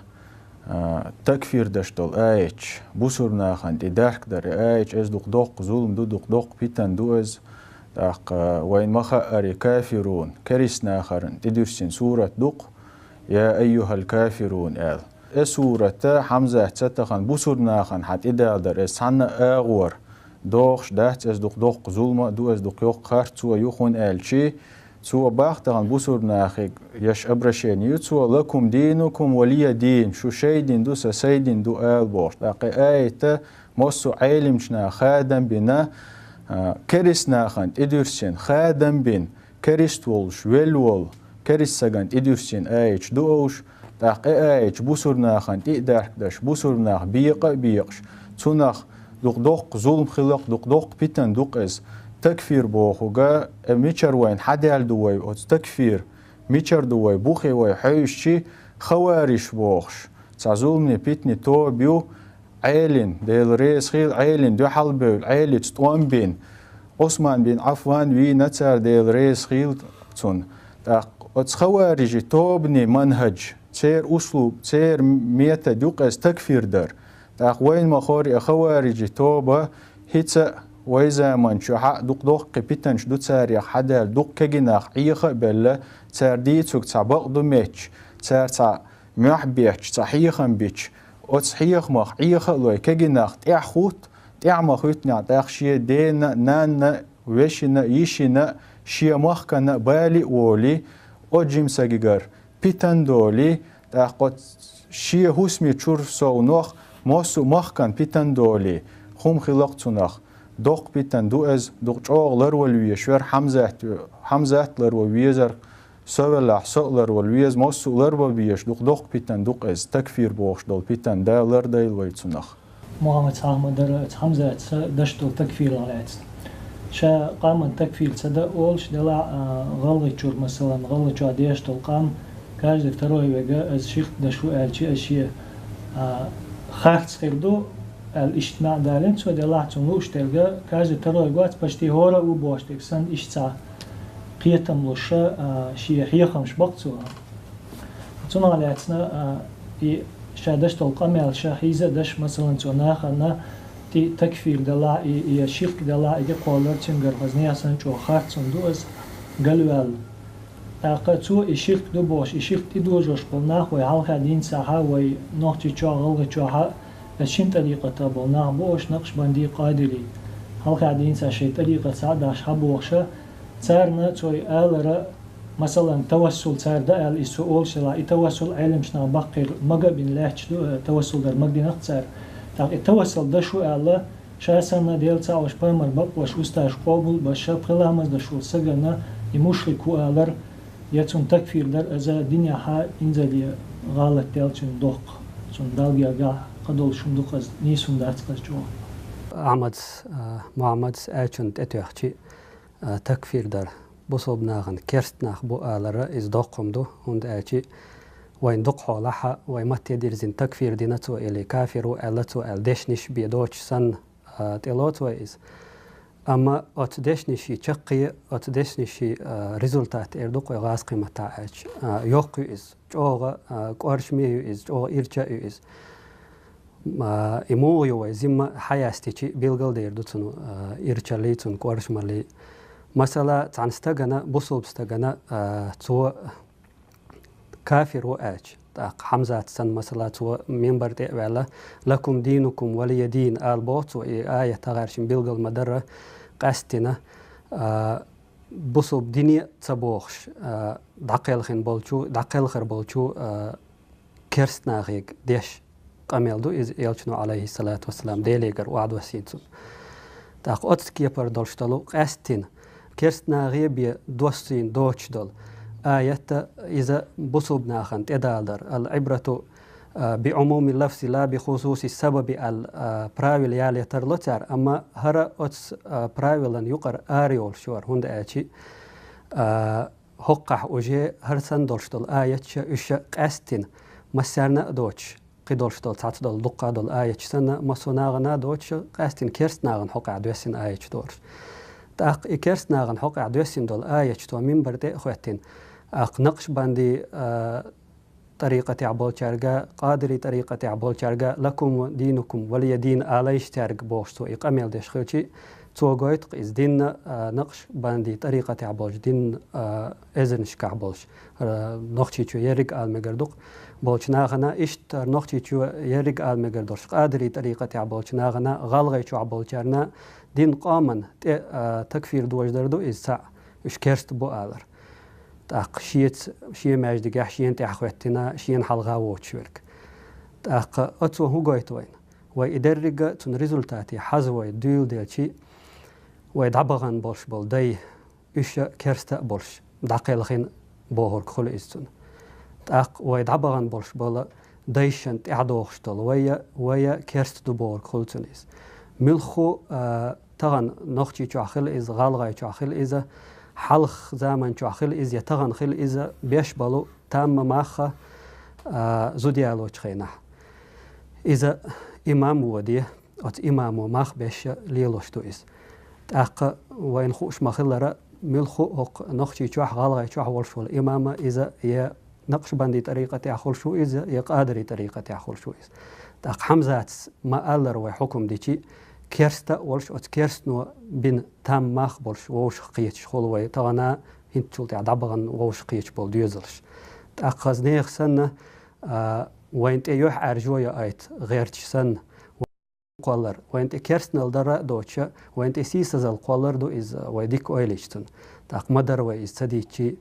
а, такфир деш долу аяташ, бусурнахана тӀе дарк дар и аяташ, иза дукха доккха зулам ду, дукха доккха питана ду иза. ТӀаккха вайна ма хаъара и кафирун, керист нахарна тӀедуьссина сурат ду-кх, «Я айюхал кафирун» аьлла. И сурат а, Хьамзат а тахана бусурнахана хьан тӀедала дар, иза цхьанна а агӀор догӀуш дац, иза дукха доккха зулам а ду, иза дукха йоккха харцо а ю, хӀунда аьлча цо бах тахана бусурнахе еш обращение ю цо: «Лакум динукум ва лия дин», шу шайн дин ду, сан сайн дин ду ала бохуш. ТӀаккха и аят а массо а Ӏелимчу наха хадам бина, а, керист нахана тӀедуьссина, хадам бина, керист волуш, велла волу, керист сагана тӀедуьссина аяташ ду уьш, тӀаккха и аяташ бусурнахана тӀе а дарк деш, бусурнах бекъа а бекъаш, цунах дукха доккха зулам хилла-кх, дукха доккха питана ду-кх иза. Такфир бохург а, э, мичара вайна хьадаьлла ду вай оцу такфир, мичара ду вай бухе вай хьуьйсучи, хавариш бохуш, цхьа зуламан, питанан тоба ю, Ӏелина, Дела реза хила, Ӏелина дуьхьал бевлла, Ӏелица тӀом бина, Ӏусман бин Ӏаффан вийна цара, Дела реза хила цунна. ТӀаккха Оцу хаварижи тобанан манхаж, церан услуб, церан метод ю-кх иза такфир дар. ТӀаккха вайна ма ховрий, а хаварижи тоба хӀинца а вай заман чохь а дукха доккхий питанаш ду царех хьадаьлла, дукха кегий нах Ӏеха а белла, цара дийцург цхьа бакъ ду моьттуш, цара цхьа мохь бетташ, цхьа хьехам бича, оцу хьехамах Ӏеха а лой, кегий нах тӀаьхьахӀутту, тӀаьхьа ма хӀуьттинехь, тӀаккха шен дена а, нанна а, вешина а, йишина а, шен махкана а бале а волий, оцу жима сагигара питана долий, тӀаккха оцу шен хӀусаме чуьра совнах массо а махкана питана долий, хӀума хилла-кх цунах. Доккха питана ду иза, дукха чӀогӀа ларвала везаш вара Хьамзат, Хьамзат ларвала везара, со велахь, со а ларвала веза, массо а ларвала везаш, дукха доккха питана ду-кх иза, такфир бохуш долу питана, Дала лардойла вай цунах. Мухьаммад, хьахма дара, Хьамзатца деш долу такфирах лаьцна. Ша къаман такфир ца дан олуш делахь а, гӀалгӀайчуьра, масалан, гӀалгӀайчохь деш долу къам, каждый второй верг, аса ширк деш ву аьлча, аса шен, а, харц хир ду аьлла, иштта маьӀна далийна цо, делахь а цунна лууш дерг, каждый второй вац, почти хӀора а ву бохуш дерг санна, иштта цхьа кхетам луш, а, шен хьехамаш бакъ цо. Цунах лаьцна, а, и ша деш долу къамел ша хьийза а деш, масалан, цо нахана тӀе такфир делахь, и, и ширк делахь, и тӀекхоллар цуьнгара хаза нехан санна чӀогӀа харц хӀума ду аса галваьлла. ТӀаккха цо и ширк ду бохуш, и ширк тӀедожош болу нах вай хьалххе дийна сахьа, вай Нохчийчохь, ГӀалгӀайчохь а, аса шина тӀарикъатах болу нах бу уьш, накъшбанди, къадири. Хьалххе дийна сахьа шайн тӀарикъат схьа а дахьаш хьабохуша, царна цо и алара, масалан, тавассул цара дан аьлла, иза цо олуш делахь, и тавассул Ӏеламчу наха баккхийра мага а бина лаьтташ ду, э, тавассул дар мага дина-кх цара. ТӀаккха и тавассул деш ву аьлла, ша санна Дела цхьаъ волуш, пайхамар бакъ волуш, устазаш къобал а беш, ша пхи ламаз деш волу сагана и мушрик ву алар, я цунна такфир дар, иза динехь инзаре гӀалат делла цуьнан доккху, цунна Далла гергахь кхадолуш хӀума ду-кх иза, нийса хӀума дац-кх иза чӀогӀа. Ахьмадс, а, Мухьаммадс аьллачунна тӀетоьхча, а, такфир дар, бусалба нахана керста нах бу алара, иза доккха хӀума ду, хӀунда аьлча вайна дукха хьолахь а, вай матте дирзина такфир дина цо или кафир ву аьлла цо аьлла дешнаш бен доцуш санна, а, тӀелоцу вай иза. Амма оцу дешнашийн чаккхе, оцу дешнашийн, а, результат эр ду-кх вай гӀазкхийн маттахь аьлча. А, йоккха ю иза, чӀогӀа, а, кӀоршаме ю иза, чӀогӀа ирча а ю иза. А, и муха ю вай зимма хьаяьстича билгал дер ду цунна, а, ирчаллий, цунна кӀоршамаллий. Масала, цхьана стагана, бусалба стагана, а, цо кафир ву аьлча, тӀаккха Хьамзат санна, масала, цо минбар тӀе а ваьлла, «Лакум динукум валия дин», ала боху цо, и аят тахаршин билгал ма-дарра, къаьсттина, а, бусалба дине а ца бохуш, а, дӀакхелхина болчу, дӀакхелхар болчу, а, керст нахега деш къамел ду иза, элчано, Ӏалайхиссалату вассалам, Делегара охьадоссийна цунна. ТӀаккха оцу кепара долуш долу къаьсттина, керст нахе бен доссийна доцуш долу аят, иза бусалба нахана тӀедала дара. Ал-Ӏибрату, а, би Ӏумуми лафзи ла би хусуси сабаби аьлла, а, правила яле тарло цара, амма хӀара оцу, а, правилан юкъара ара йолуш ю хӀара, хӀунда аьлча, а, хӀокхахь уже хӀара санна долуш долу аяташ, уьш къаьсттина массарна а доцуш, кхидолуш долу, цхьацца долу, дуккха долу аяташ санна, массо а нахана а доцуш, къаьсттина керст нахана хьокъехь доьссина аяташ дора уьш. ТӀаккха и керст нахана хьокъехь доьссина долу аяташ цо минбар тӀе а хӀоьттина, тӀаккха накъшбанди, а, тӀарикъатехь болчаьрга, къадири тӀарикъатехь болчаьрга, «Лакум динукум валия дин» алайша цаьрга бохуш цо и къамел деш хилча, цо гойту-кх иза динна, а, накъшбанди тӀарикъатехь болчу динна, а, эзарнашкахь болуш, а, Нохчийчоь ерриг ала мегар ду-кх, болчу нахана, иштта Нохчийчоь ерриг ала мегар долуш, къадири тӀарикъатехь болчу нахана, ГӀалгӀайчохь болчарна, дин къоман тӀе, а, такфир дожадар ду иза цхьаъ, уьш керст бу алар. ТӀаккха шеца, шен маьждигехь шена тӀехь хӀоьттина, шена хьалха воцуш верг. ТӀаккха оцо хӀун гойту вайна? Вай и деррига цунна результате хьаза вай дуьйладелчи, вай дӀабахана болуш болу дай, уьш а керста а болуш, дӀакхелхина бохург хуьлу иза цунна. ТӀаккха вай дӀабахана болуш болу дайшна тӀаьхьадохуш долу вай а, вай а керста ду бохург хуьлу цунна иза. Муьлхха, а, тахана Нохчийчохь хила иза, ГӀалгӀайчохь хила иза, хьалха заман чохь хила иза я тахана хила иза, беш болу тамма мах а, а, зуда ялочу хенахь. Иза имам воде, оцу имамо мах беш лелош ду иза. ТӀаккха вайна хууш ма-хиллара, Муьлхха а хӀокху Нохчийчохь, ГӀалгӀайчохь волуш волу имам а иза я накъшбанди тӀарикъатехь хуьлуш ву иза, я къадари тӀарикъатехь хуьлуш ву иза. ТӀаккха Хьамзатас ма-аллара вай хьукум дичи, керста а волуш, оцу керстано бина там мах болуш вовшах кхеташ хуьлу вай тахана, хӀинцачул тӀаьхьа дӀабахана вовшах кхеташ болу доьзалш. ТӀаккха хаза нехан санна, а, вайна тӀе юьхьӀаьржо йоуьйту гӀерташ санна, кхоллар, вайна тӀе керстанал дара а доцуша, вайна тӀе сийсазал кхоллар ду иза, вай дика ойла йича цунна. ТӀаккха ма-дарра вай иза ца дийцичи.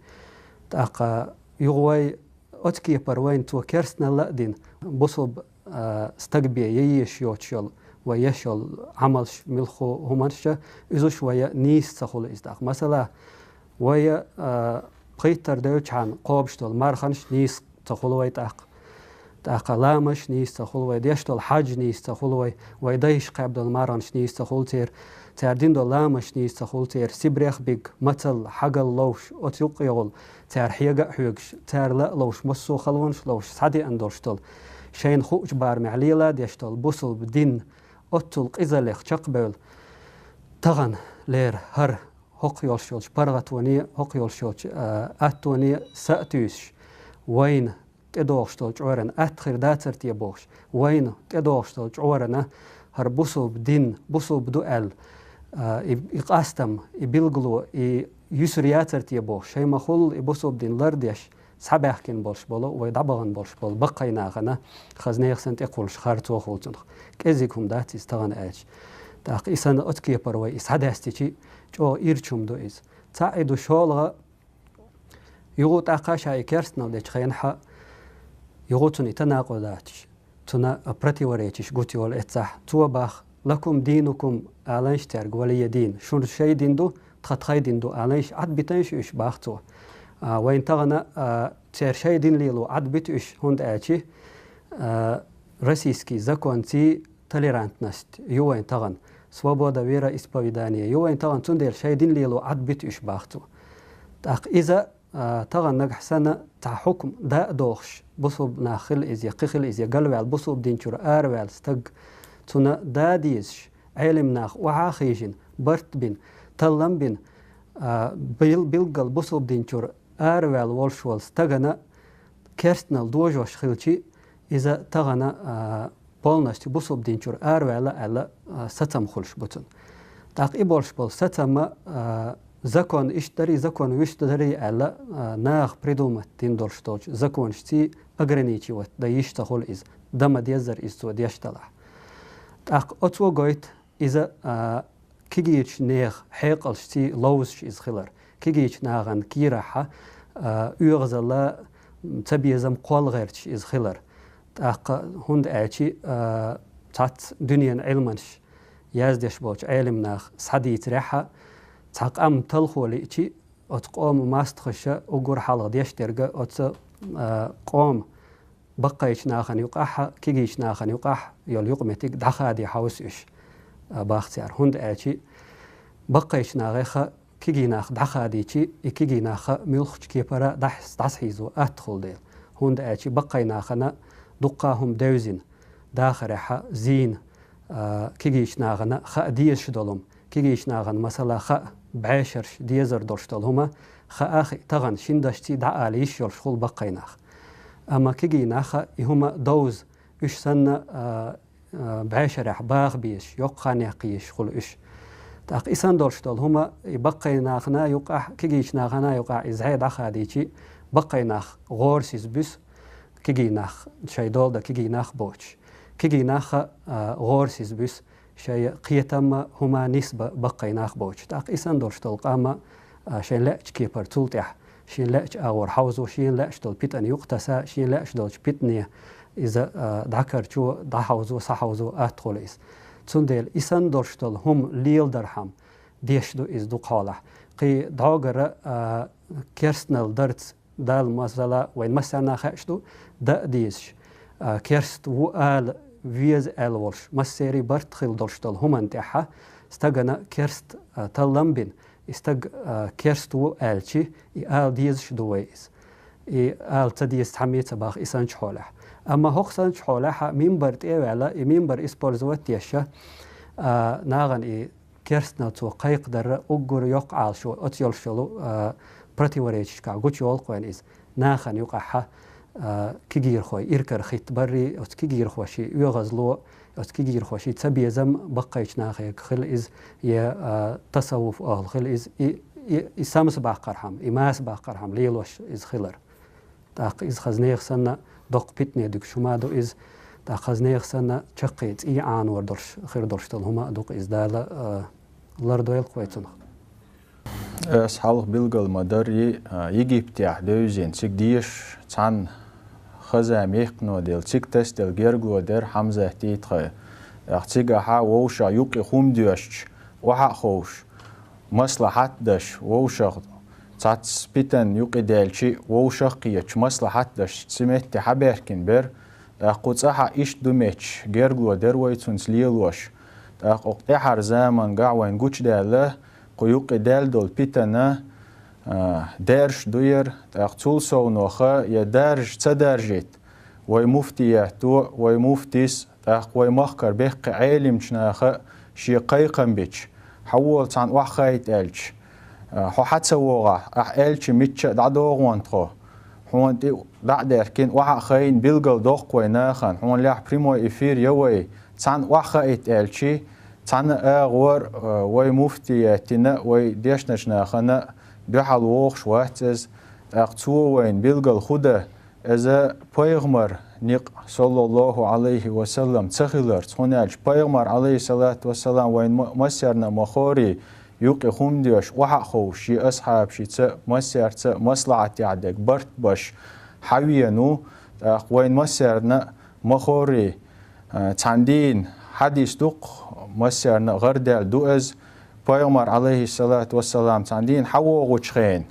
ТӀаккха юха вай оцу кепара вайна цо керстанал а дина, бусулба, а, стаг бен я езаш йоцуш йолу, вай еш йолу Ӏамалш, муьлхха хӀуманаш, иза уьш вай нийса ца хуьлу иза тӀаккха. Масала, вай, а, пхийттара девлчхьана кхобуш долу марханаш нийса ца хуьлу вай тӀаккха. ТӀаккха ламазаш нийса ца хуьлу вай, деш долу хьаьж нийса ца хуьлу вай, вай дайша кхаьбна долу марханаш нийса ца хуьлу церан, цара дина долу ламазаш нийса ца хуьлу церан, Сибрех биг, мацалла, хьагал ловш, оцу юккъехула цара хьега а хьоьгуш, цара ла а ловш, массо а халонаш ловш, схьадеана долуш долу, шайна хуучу барамехь лела а деш долу бусулба дин, оццул къизаллех чекхбевлла, тахана лера хӀара хӀокху йолуш йолчу паргӀатоне, хӀокху йолуш йолчу, а, аттоне са а туьйсуш, вайна тӀедогӀуш долчу Ӏорана атта хир дацара те бохуш, вайна тӀедогӀуш долчу Ӏорана хӀара бусулба дин, бусулба ду аьлла, а, и, и къастам, и билгало, и юьсур яцара те бохуш, шайн ма-хуьллу и бусулба дин лардеш, схьабаьхкина болуш болу, вай дӀабахана болуш болу баккхий нахана хаза нехан санна тӀекхуллуш харцо хуьлу цунах. КӀеззиг хӀума дац иза тахана аьлча. ТӀаккха и санна оцу кепара вай и схьадаьстичи, чӀогӀа ирча хӀума ду иза. Цхьаъ и ду, шолгӀа, юха тӀаккха ша и керстанал дечу хенахь, юха цунна и танакъудаташ, цунна противоречиш гуц йолу эццахь, цо бах: «Лакум динукум», аланаш цаьрга, «ва лия дин», шуна шайн дин ду, тхан тхайн дин ду, аланаш, Ӏадбитанаш уьш, бах цо. А, вайна тахана, а, церан шайн дин лело Ӏадбита уьш, хӀунда аьлча, а, российский законций толерантность ю вайн тахана, свобода вероисповедания ю вайн тахана, цундела шайн дин лело Ӏадбита уьш, бах цо. ТӀаккха иза, а, тахана нагахь санна цхьа хьукм да а дохуш, бусулба нах хила иза, я кхин хила иза, я галваьлла бусулба дин чуьра араваьлла стаг, цунна да а дезаш, Ӏелам нах охьа а хиъна, барт бина, таллам бина, а, бил-, билггал бусулба дин чуьра араваьлла волуш волу стагана керстанал дожош хилчи, иза тахана, а, полностью бусулба дин чуьра араваьлла аьлла, а, сацам хуьлуш бу цунна. ТӀаккха и болуш болу сацамма, а, закон иштта дарий, закон вуьшта дарий аьлла, а, наха придумать дина долуш долчу законашций ограничивать дан йиш ца хуьлу иза, дан ма-деззара иза цо деш далахь. ТӀаккха оцо гойту иза, а, кегийчу нехан хьекъалшций ловзуш иза хилар. Кегийчу нахана кийрахь, а, оьгӀазалла, цабезам кхолла гӀерташ иза хилар. ТӀаккха, хӀунда аьлча, а, цхьацца дуьненан Ӏилманаш яздеш болчу Ӏелам наха схьадийцарехь, цхьа къам талхо лиъчи, оцу къоман мостагӀаша уггар хьалха деш дерг оцу, а, къоман баккхийчу нахана юкъахь, кегийчу нахана юкъахь йолу юкъаметтиг дӀахаде хьовса уьш, а, бах цара. ХӀунда аьлча баккхийчу нахех кегий нах дӀахадийчи, и кегий нах муьлххачу кепара дӀахь-, дӀасахьийзо атта хуьлу дела. ХӀунда аьлча баккхий нахана дуккха а хӀума девзина, дахарехь, зийна, а, кегийчу нахана хаа дезаш долу хӀума, кегийчу нахана, масала, хаа бӀешераш дезар долуш долу хӀума, хаа а хиъна, тахана шина дашций дӀаала йиш йолуш хуьлу баккхий нах. Амма кегий нах и хӀума довза, уьш санна, а, а, бӀешарехь баха безаш, йоккха хан яккха езаш хуьлу уьш. ТӀаккха и санна долуш долу хӀума и баккхий нахана юкъахь, кегийчу нахана юкъахь иза хье дӀахадийчи, баккхий нах гӀорасиз буьсу, кегий нах, шайн дола дан кегий нах боцуш. Кегий нах, а, гӀорасиз буьсу, шайн кхетам а, хӀума нисбан баккхий нах боцуш. ТӀаккха и санна долуш долу къам а, а, шайн лаьачу кепара цул тӀаьхьа, шен лаьачу агӀор хьовзо, шена лаьаш долу питана юкъатаса, шена лаьаш долчу питане иза, а, дӀакарчо, дӀахьовзо, схьахьовзо атта хуьлу иза. Цундела и санна долуш долу хӀума леладархьама деш ду иза дукха хьолахь. Кхин дӀогара, а, керстанал дарца Далла, масала, вайн массарна а хаьаш ду, дан а дезаш, а, керста ву ала веза аьлла волуш, массерий барт хила долуш долу хӀуманна тӀехь стагана керста, а, таллам бина, и стаг, а, керста ву аьлчи, и ала дезаш ду вай иза. И ала ца деза цхьамма а ца бах и санчу хьолехь. Амма хӀокху санчу хьолехь мимбар тӀе а ваьлла, и мимбар использовать деш, а, нахана и Керстанал цо кхайкхадар уггар йоккха Ӏалашо оцу йолуш йолу, а, противоречешкахь гучуйолу-кх вайна иза. Нахана юкъахь, а, кегийрхой иракарахӀитта баррий, оцу кегийрхоший оьгӀазло, оцу кегийрхоший цабезам баккхийчу нахе хила иза, я, а, тасаввуф ахӀла хила иза, и, и, и самса баккхархьама, и маса баккхархьама лелош иза хилар. ТӀаккха иза хаза нехан санна доккха питане дуьгуш хӀума а ду иза, тӀаккха хаза нехан санна чаккхе цӀий Ӏанор долуш, хир долуш долу хӀума а ду-кх иза, Дала, а, лардойла-кх вай цунах. Ас хьалха билгал ма-дарра, а, Египтехь девзина, цига дезаш цхьана хаза мехкано делла, цига тасаделла гергалло дара Хьамзатий тхо. ТӀаккха цигахь вовшах юкъе хӀума доьшуш, охьа а ховш, маслахьат а деш, вовшах цхьацца питана юкъе даьлча, вовшах а кхеташ, маслахьат а деш, цу метте хьабаьхкина бара. ТӀаккха кху цӀахь иштта ду моьттуш, гергалло дара вай цуьнца лелош. ТӀаккха окху тӀаьхьара заманчохь вайна гучудаьлла, кху юкъе даьлла долу питана, а, даьржаш ду яра, тӀаккха цул совнаха я даржа ца даржийта, вай муфтиято, вай муфтис, тӀаккха вай махкара бехке Ӏелимчу наха шен кхайкхам бича, хьавола цхьаьна охьахаийта аьлча, а, хьо хьа ца вогӀахь, ахь аьлча мичча а дӀадогӀу-кх тхо. Хьуна тӀе дӀа а даьхкина, охьа а хайна, билгал доккху вай нахана, хьуна лаьхьа прямой эфир я вай, цхьаьна охьахаийта аьлча, цхьана агӀор, а, вай муфтиятина, вай дешначу нахана дуьхьал вогӀуш вац иза, тӀаккха цо вайна билгал хӀун дан, иза пайхамар некъ, саллаллаху Ӏалайхи ва саллам, ца хиларца, хӀунда аьлча пайхамар, Ӏалайхиссалату вассалам, вайна ма-, массарна а ма ховрий, юкъе хӀума доьшуш, охьа а ховш, шен асхьабашца а, массаьрца а маслахьатехь дерг барт беш хьавеана ву, тӀаккха вайна массарна а ма ховрий, а, цхьана дийнахь хьадис ду-кх, массарна а гӀардаьлла ду иза, пайхамар, Ӏалайхиссалату вассалам, цхьана дийнахь хьавогӀучу хенахь,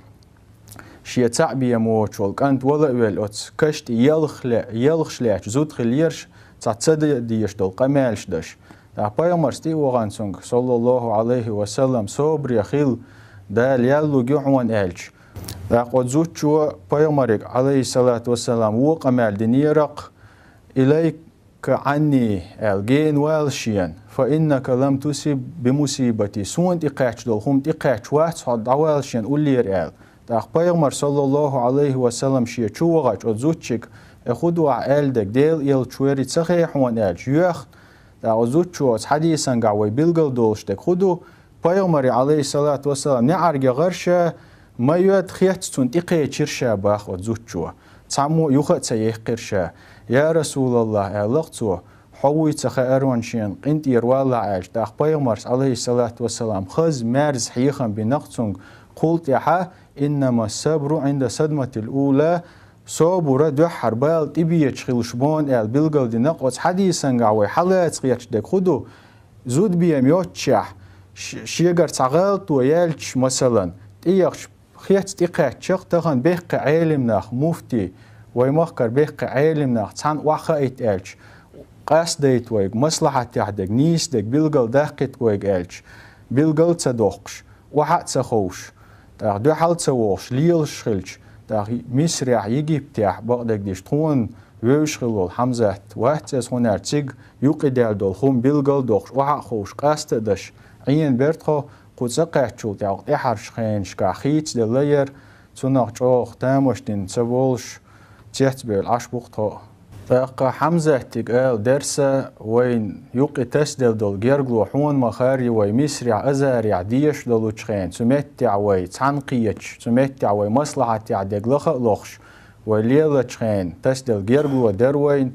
шен цхьаъ бен воцуш волу кӀант вала а велла, оцу каш тӀе елха ле-, елхаш лаьтташ зуда хиллера, цхьа ца де-, дезаш долу къамелаш деш. ТӀаккха пайхамарца тӀе а вахана цуьнга, саллаллаху Ӏалайхи ва саллам, собаре хила, Дала ял лур ю хьуна аьлча. ТӀаккха оцу зудчо пайхамарига, Ӏалайхиссалату вассалам, вон къамел динера-кх: «Илайка Ӏанни», аьлла, гена вала шена, «фа иннака лам тусиб би мусибати», суна тӀекхаьчна долу хӀума тӀекхаьчна вац хьо, дӀавала шена уллера аьлла. ТӀаккха пайхамар, саллаллаху Ӏалайхи ва саллам, шен чу вахча оцу зудчуьнга: «Э, хӀун ду ахь аьлла дерг, Делан элча верий ца хета хьуна?» аьлча, йоьхна. ТӀаккха оцу зудчо оцу хьадисангахь вай билгал долуш дерг хӀун ду? Пайхамаре, Ӏалайхиссалату вассалам, неӀарга яхара ша, ма йоьду хецна цунна тӀекхечира ша, бах оцу зудчо. Цхьаммо а юха а ца яьккхира ша. «Я Расулаллах», аьлла-кх цо, «хьо вуй ца хаьара хьуна шена, къинтӀера валахь», аьлча, тӀаккха пайхамарс, Ӏалайхиссалату вассалам, хаза, маьрза хьехам бина-кх цуьнга кхул тӀаьхьа: «Иннама сабру Ӏинда садматил ула», собар дуьххьара бала тӀебеча хилча бу аьлла билгал дина-кх. Оцу хьадисангахь вай хьалаца хеташ дерг хӀун ду? Зудбен йоццушехь, ш-, шегара цхьа гӀалато яьлча, масалан, тӀеяхча, хецна тӀекхаьчча-кх тахана бехке Ӏелим нах, муфти, вай махкара бехке Ӏелим нах цхьана охьахаийта аьлча, къастадайта вайга, маслахьатехь дерг, нийса дерг билгал даккхийта вайга аьлча, билгал а ца доккхуш, охьа а ца ховш, тӀаккха дуьхьал а ца вогӀуш, лелаш хилча, тӀаккха Мисрехь, Египтехь, бакъдерг дийцича, тхуна вевзаш хилла волу Хьамзат вац иза, хӀунда аьлча цига юкъадаьлла долу хӀума билгал а доккхуш, охьа а ховш, къаста а деш, Ӏийна бара тхо, кху цӀа кхаьччул тӀаьхьа тӀаьхьарчу хенашкахь хийцаделла яра, цунах чӀогӀа тамаш дина ца волуш, цецбевлла Ӏаш бу-кх тхо. ТӀаккха Хьамзатига ала дерса, вайна юкъе тасаделла долу гергало хьуна ма-хаъара, вай Мисрехь, Азхарехь дезаш долчу хенахь, цу меттехь вай цхьаьна кхеташ, цу меттехь вай маслахьатехь дерг лаха а лохуш, вай лелачу хенахь тасаделла гергало дара вайна.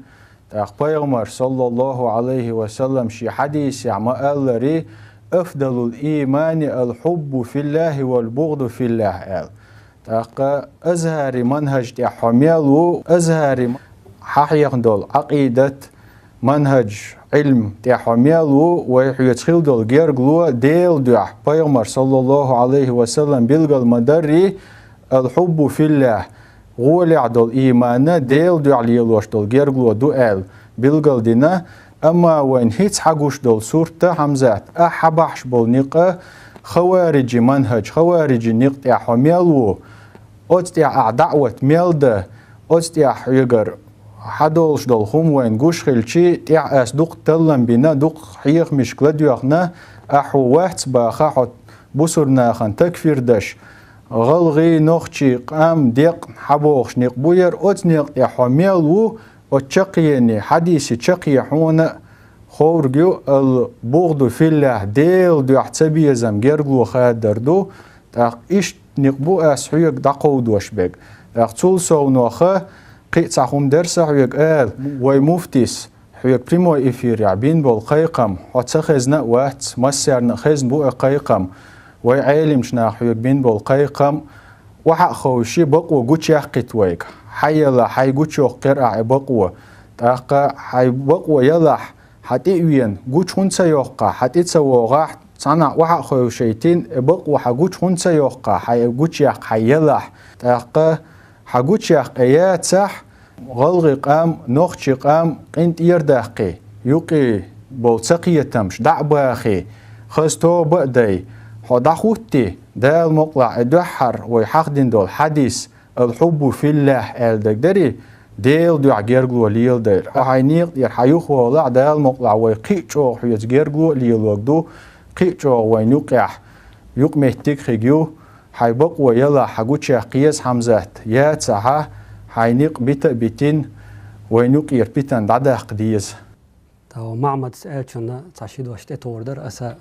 ТӀаккха пайхамар, саллаллаху Ӏалайхи ва саллам, шен хьадисехь ма-аллара: «Афдалул иймани ал-хьуббу филлахи вал бугӀду филлах», аьлла. ТӀаккха Азхари манхӀаж тӀехь хьо мел ву, Азхари хьахьехна долу Ӏакъидат, манхӀаж, Ӏилм тӀехь хьо мел ву, вай хьоьца хила долу гергало Делан дуьхьа, пайхамар, саллаллаху Ӏалайхи ва саллам, билгал ма-дарра, ал-хьуббу филлах, гӀолехь долу ийман Делан дуьхьа лелош долу гергало ду аьлла билгал дина, амма вайна хӀинца хьагуш долу сурт, Хьамзат, ахь хьабахьаш болу некъ, хавариджи манхӀаж, хавариджи некъ тӀехь хьо мел ву, оцу тӀехь ахь даӀват мел дан, оцу тӀехь хьоьгара Хьадолуш долу хӀума вайна гуш хилчи, тӀехь ас дукха таллам бина, дукха хьехамашка ладоьгӀна, ахьа хьо вац баха, хьо бусурнахана такфир даш, гӀалгӀий, нохчий, къам, декъна хьабохуш некъ бу яра, оцу некъа тӀехь хьо мел ву, оцу чаккхене, хьадисе чаккхе хьуна а ховрг ю, ал бугӀду филлахь, Делан дуьхьа цабезам гергло хадар ду, тӀаккха иштта некъ бу ас хьоьга дӀакховдош берг. ТӀаккха цул совнаха кхин а цхьа хӀума дерса хьоьга ала, вай муфтис хьоьга прямой эфирехь бина болу кхайкхам, хьо ца хезна а вац, массарна а хезна бу и кхайкхам, вай Ӏелимчу наха хьоьга бина болу кхайкхам, охьа а ховший, бакъо гучуяккхийта вайга. Хьан яла, хьайн гучуйоккхур ахь и бакъо. ТӀаккха хьайн бакъо ялахь, хьан тӀе а вена, гучу хӀунда ца йоккхахь, хьан тӀе ца вогӀахь, цхьанхьа охьа а ховшийтина, и бакъо хьан гучу хӀунда ца йоккхахь, хьайн гучуяккха хьан ялахь. ТӀаккха хьан гучуяккха и яцахь, гӀалгӀи къам, нохчи къам къинтӀера даккхий, юкъе болу цакхетамаш дӀа а бахий, хаза тоба а дай, хьо дӀахӀуттий, Дала мукъалахь и дуьххьара вай хьахдина долу хьадис, «Ал-хьуббу филлахь» аьлла дерг дарий, Делан дуьхьа гергло леладайра. Хьо хьайн некъа тӀера хьан юхаволахь, Дала мукъалахь вай кхин а чӀогӀа хьоьца гергло а лелорг ду, кхин а чӀогӀа вайна юкъехь юкъаметтиг а хиг ю, хьайн бакъо ялахь, хьан гучуяккха еза, Хьамзат, яцахьа, хьайн некъ бита а битина, вайна юкъера питана дӀадаккха деза. Та ван Махьмадс аьллачунна цхьа ши дош тӀетухур дара аса,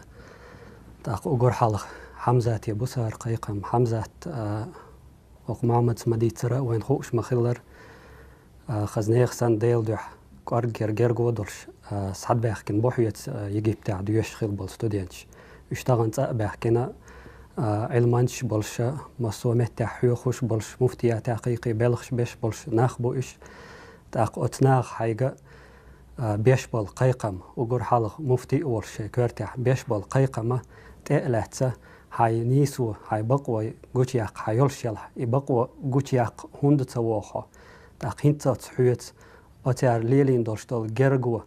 тӀаккха уггар хьалха Хьамзате бу сара кхайкхам. Хьамзат, а, хӀокху Махьмадс ма-дийццара, вайна хууш ма-хиллара, а, хаза нехан санна Делан дуьхьа кӀорггера герго а долуш, а, схьабаьхкина бу хьоьца, а, Египтехь доьшуш хилла болу студенташ. Уьш тахана цӀа а баьхкина, а, Ӏилманчаш болуша, массо а меттехь хьоьхуш болуш, муфтиятехь кхайкхий белхаш беш болуш нах бу уьш. ТӀаккха оцу наха хьайга, а, беш болу кхайкхам, уггар хьалха муфти а волуш шайн коьртехь беш болу кхайкхама тӀе а лаьцна, хьайн нийсо, хьайн бакъо гучуяккха хьан йолуш елахь, и бакъо гучуяккха хӀунда ца вогӀу хьо? ТӀаккха хӀинццалц хьоьца оцара лелийна долуш долу герго,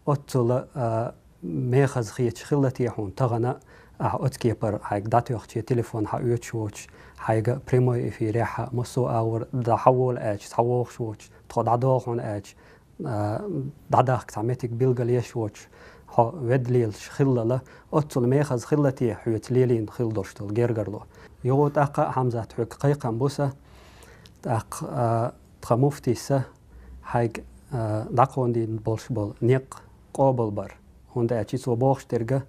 оццула, а, мехаза хеташ хилла те хьуна тахана, ахьа оцу кепара хьайга дӀатоьхча, телефон хьан оьцуш воцуш, хьайга прямой эфирехь а, массо а агӀор дӀахьавола аьлча, схьавогӀуш воцуш, тхо дӀадогӀу хьуна аьлча, а, дӀадахка цхьа меттиг билгалъеш воцуш, хьо ведда лелаш хиллала, оццула мехаза хилла те хьоьца лелийна хилла долуш долу гергарло? Юха тӀаккха а, Хьамзат, хьоьга кхайкхам бу сан, тӀаккха, а, тхан муфтис а хьайга, а, дӀакхондийна болуш болу некъ къобалбар. ХӀунда аьлча цо бохуш дерг а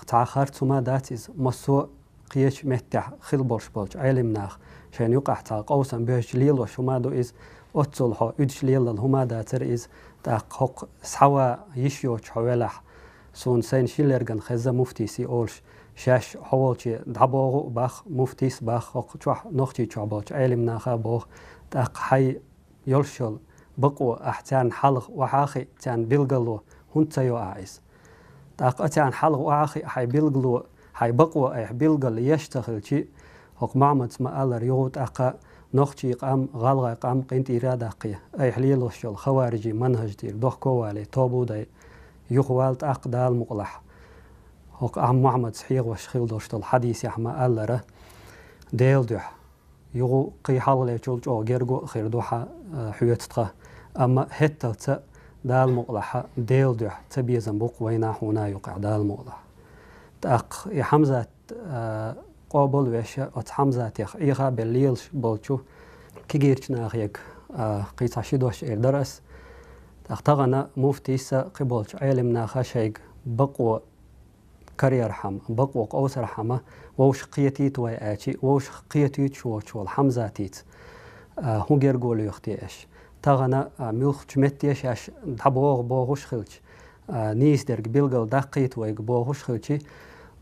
цхьа харц хӀума дац иза, массо а кхечу меттехь хилла болуш болчу Ӏелимнаха шайна юкъахь цхьа къовсам боьжча лелош хӀума ду иза, оццул хьо уьдуш леллал хӀума дацара иза, тӀаккха хӀокху схьаван йиш йоцуш хьо велахь, суна сайна шин лергана хезна муфтис и олуш, шаьш хьо волче дӀабогӀу а боху, муфтис а боху, хӀокху чохь, Нохчийчохь болчу Ӏелимнаха а боху, тӀаккха хьайн йолуш йолу бакъо ахь царна хьалха охьа а хиъна, царна билгало хӀунда ца йо ахь иза? ТӀаккха а царна хьалха охьа а хиъна хьайн билгало, хьайн бакъо айхьа билгал еш ца хилчи, хӀокху Махьмадс ма-аллара, юха тӀаккха нохчий къам, гӀалгӀай къам къинтӀера а даккхий, айхьа лелош йолу хаварижийн манхӀаж тӀера дохко а валий, тоба а дай, юхавала тӀаккха Дала мукъалахь. ХӀокху Ахьмад Махьмадс хьехош хилла долуш долу хьадисехь ма-аллара, Делан дуьхьа. Юха кхин хьалхалечул чӀогӀа герго а хир ду хьан, а, хьоьца тхан. Амма хӀетталца Дала мукъалахь Делан дуьхьа цабезам бу-кх вайна а хьуна а юкъахь Дала мукъалахь. ТӀаккха и Хьамзат, а, къобал а веш, оцу Хьамзатех Ӏеха а белла лелаш болчу кегийрачу нахе, а, кхин цхьа ши дош эр дара ас. ТӀаккха тахана муфтис а, кхиболчу Ӏелимнаха шайга бакъо карархьама, бакъо къовсархьама, вовшах кхетийта вай аьлчи, вовшах кхетуьйтуш воцуш волу Хьамзатица, а, хӀун герго лоьху те аша? Тахана, а, муьлххачу метте шаьш дӀабогӀу бохуш хилча, а, нийса дерг билгал даккхийта вайга бохуш хилчи,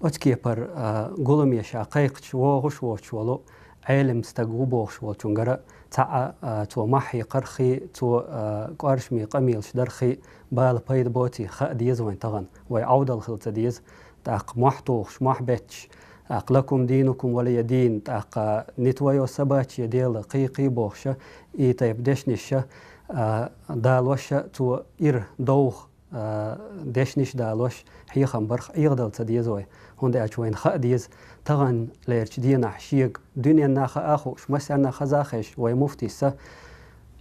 оцу кепара, а, гуламе ша кхайкхача вогӀуш воцуш волу Ӏелим стаг ву бохуш волчуьнгара цхьаъ, а, цо мохь хьекхарх хи, цо, а, кӀоршаме къамелаш дарх хи, бала пайда боций хаа деза вайн тахана, вай Ӏовдал хила ца деза, тӀаккха мохь тухуш, мохь бетташ, тӀаккха «Лакум динукум валия дин», тӀаккха «Не твое собачье дело», кхий-кхий бохуша, и тайпа дешниша, а, далоша, цо ира довха, а, дешниш далош, хьехам барх Ӏехадала ца деза вай, хӀунда аьлча вайна хаа деза, таханлерчу денахь шега дуьненна хаа а хууш, массарна хаза а хезаш, вай муфтис а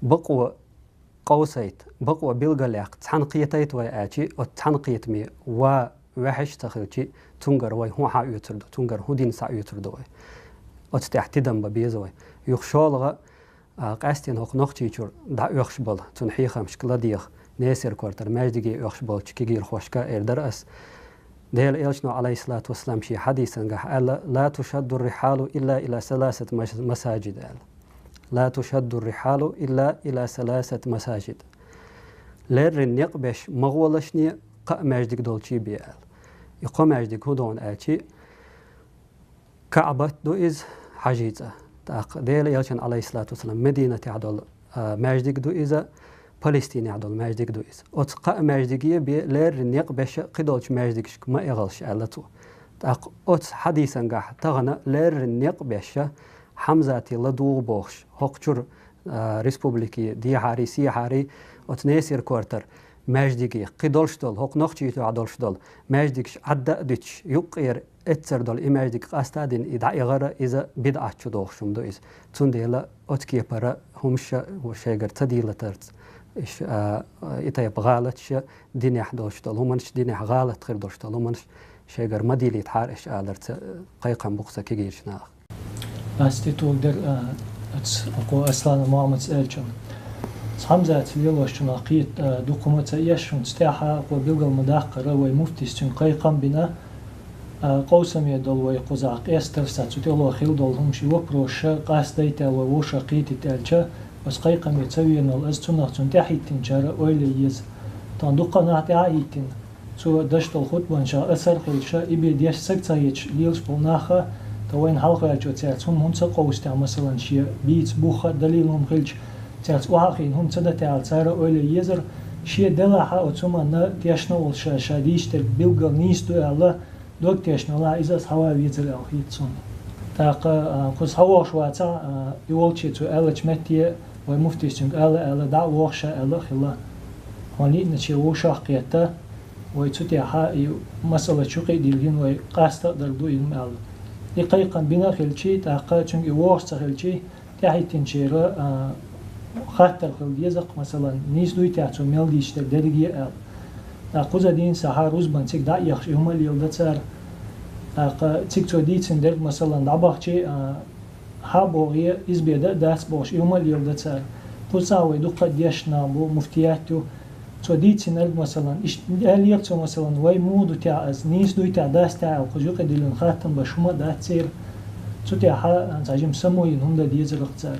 бакъо къовсайта, бакъо билгалъяккха цхьана кхетайта вай аьлча, оцу цхьана кхетаме ва ваьхьаш ца хилча, цуьнгара вай хӀун хьаоьцур ду, цуьнгара хӀун дин схьаоьцур ду вай. Оцу тӀехь тидам бан беза вай. Юха шолгӀа, а, къаьсттина хӀокху Нохчийчуьра дӀаоьхуш болу, цуьнан хьехамашка ладегӀа, Несер-Кортара маьждиге оьхуш болчу кегийрхошка эр дара ас. Делан Элчано, Ӏалайхиссалату вассалам, шен хьадисангахь аьлла: «Ла тушадду рихьалу илла ила саласат мас-, масаджид», аьлла. «Ла тушадду рихьалу илла ила саласат масаджид». Леррина некъ беш ма гӀолашне кхаа маьждиг долчий бен аьлла. И кхо маьждиг хӀун ду аьлча, КаӀбат ду иза, Хьажий цӀа. ТӀаккха Делан Элчан, Ӏалайхиссалату вассалам, Мединатехь долу, а, маьждиг ду иза, Палестинехь долу маьждиг ду иза. Оцу кхаа маьждиге бен леррина некъ беш кхидолчу маьждигашка ма эгӀалаш аьлла цо. ТӀаккха оцу хьадисангахь тахана леррина некъ беш Хьамзате ладугӀу бохуш, хӀокху чуьра, а, республике дехьарий, сехьарий, оцу Несер-Кортара маьждиге, кхин долуш долу, хӀокху Нохчийчохь долуш долу маьждигаш Ӏадда а дуьтуш, юккъера эццара долу и маьждиг къаста а дина, и дӀаэгӀара иза бидӀат чу дохуш хӀума ду иза. Цундела оцу кепара хӀумаш шайгара ца дийлатарца, иш, а, и тайпа гӀалаташ динехь долуш долу хӀуманаш, динехь гӀалат хир долуш долу хӀуманаш шайгара ма дийлийтахьара аш аларца, кхайкхам бу-кх сан кегийрачу наха. Ас тӀетоьхна дерг, а, оцу Аслана Мохьмада аьллачунна. Оцу Хьамзата лелошчунах кхета, а, дукха хӀума ца эшна, цу тӀехь кхо билгал ма-даккхара, вай муфтис цуьнга кхайкхам бина, а, къовсаме долу вай кхузахь къестарш, цу тӀехула хилла долу хӀумнаш, и вопросаш къастадайта аьлла, вай вовшах кхетийта аьлча, оцу кхайкхаме ца веана волу ас, цунах цунна тӀаьхьахӀиттинчара ойла ян еза. Тахана дуккха а нах тӀаьхьахӀиттина. Цо деш долу хутбанашах асар хилча, и бен деш саг ца хеташ лелаш болу нах а, тхан вайна хьалхаваьллачо цаьрца хӀума хӀунда ца къовсуьйту, масалан, шен бийца бух а, далил хӀума хилча, цаьрца охьа а хиъна хӀума ца дитина аьлла, цара ойла ян езара, шен делахь а оцу хӀуманна тешна а волуш, ша, ша дийцина дерг билггал нийса ду аьлла, дог тешна велахь, иза а схьаван везара аьлла хета суна. ТӀаккха, а, кхуза схьавогӀуш вацахь, а, и волче цо аьллачу метте, вай муфтис цуьнга ала аьлла, дӀа а вогӀуш ша аьлла а хилла. Хьуна лиъначу вовшах а кхетта, вай цу тӀехь и масала чу кхиа диллина, вай къаста а дерг ду и хӀума аьлла. И кхайкхам бина а хилчий, тӀаккха цуьнга и вогӀуш ца хилчий, тӀаьхьахӀиттинчеран, а, хаттар хила деза-кх, масалан, нийса дуй-те цо мел дийцина дерг дерриге а аьлла. ТӀаккха кхуза дийна сахьа рузбан цига дӀа а ехаш, и хӀума а леладан цара. ТӀаккха цига цо дийцина дерг, масалан, дӀабахчий, а, хьа а богӀий, иза бен дан а дац бохуш, и хӀума а леладан цара. Кхузахь вай дуккха а дешна нах бу, муфтият ю. Цо дийцинарг, масалан, иштта аьллера цо, масалан, вай муха ду-те иза, нийса дуй-те, дац-те аьлла, кхуза юкъа диллина хаттам беш хӀума а дац церан. Цу тӀехь цхьа жима самуйина хӀума дан дезара-кх цара.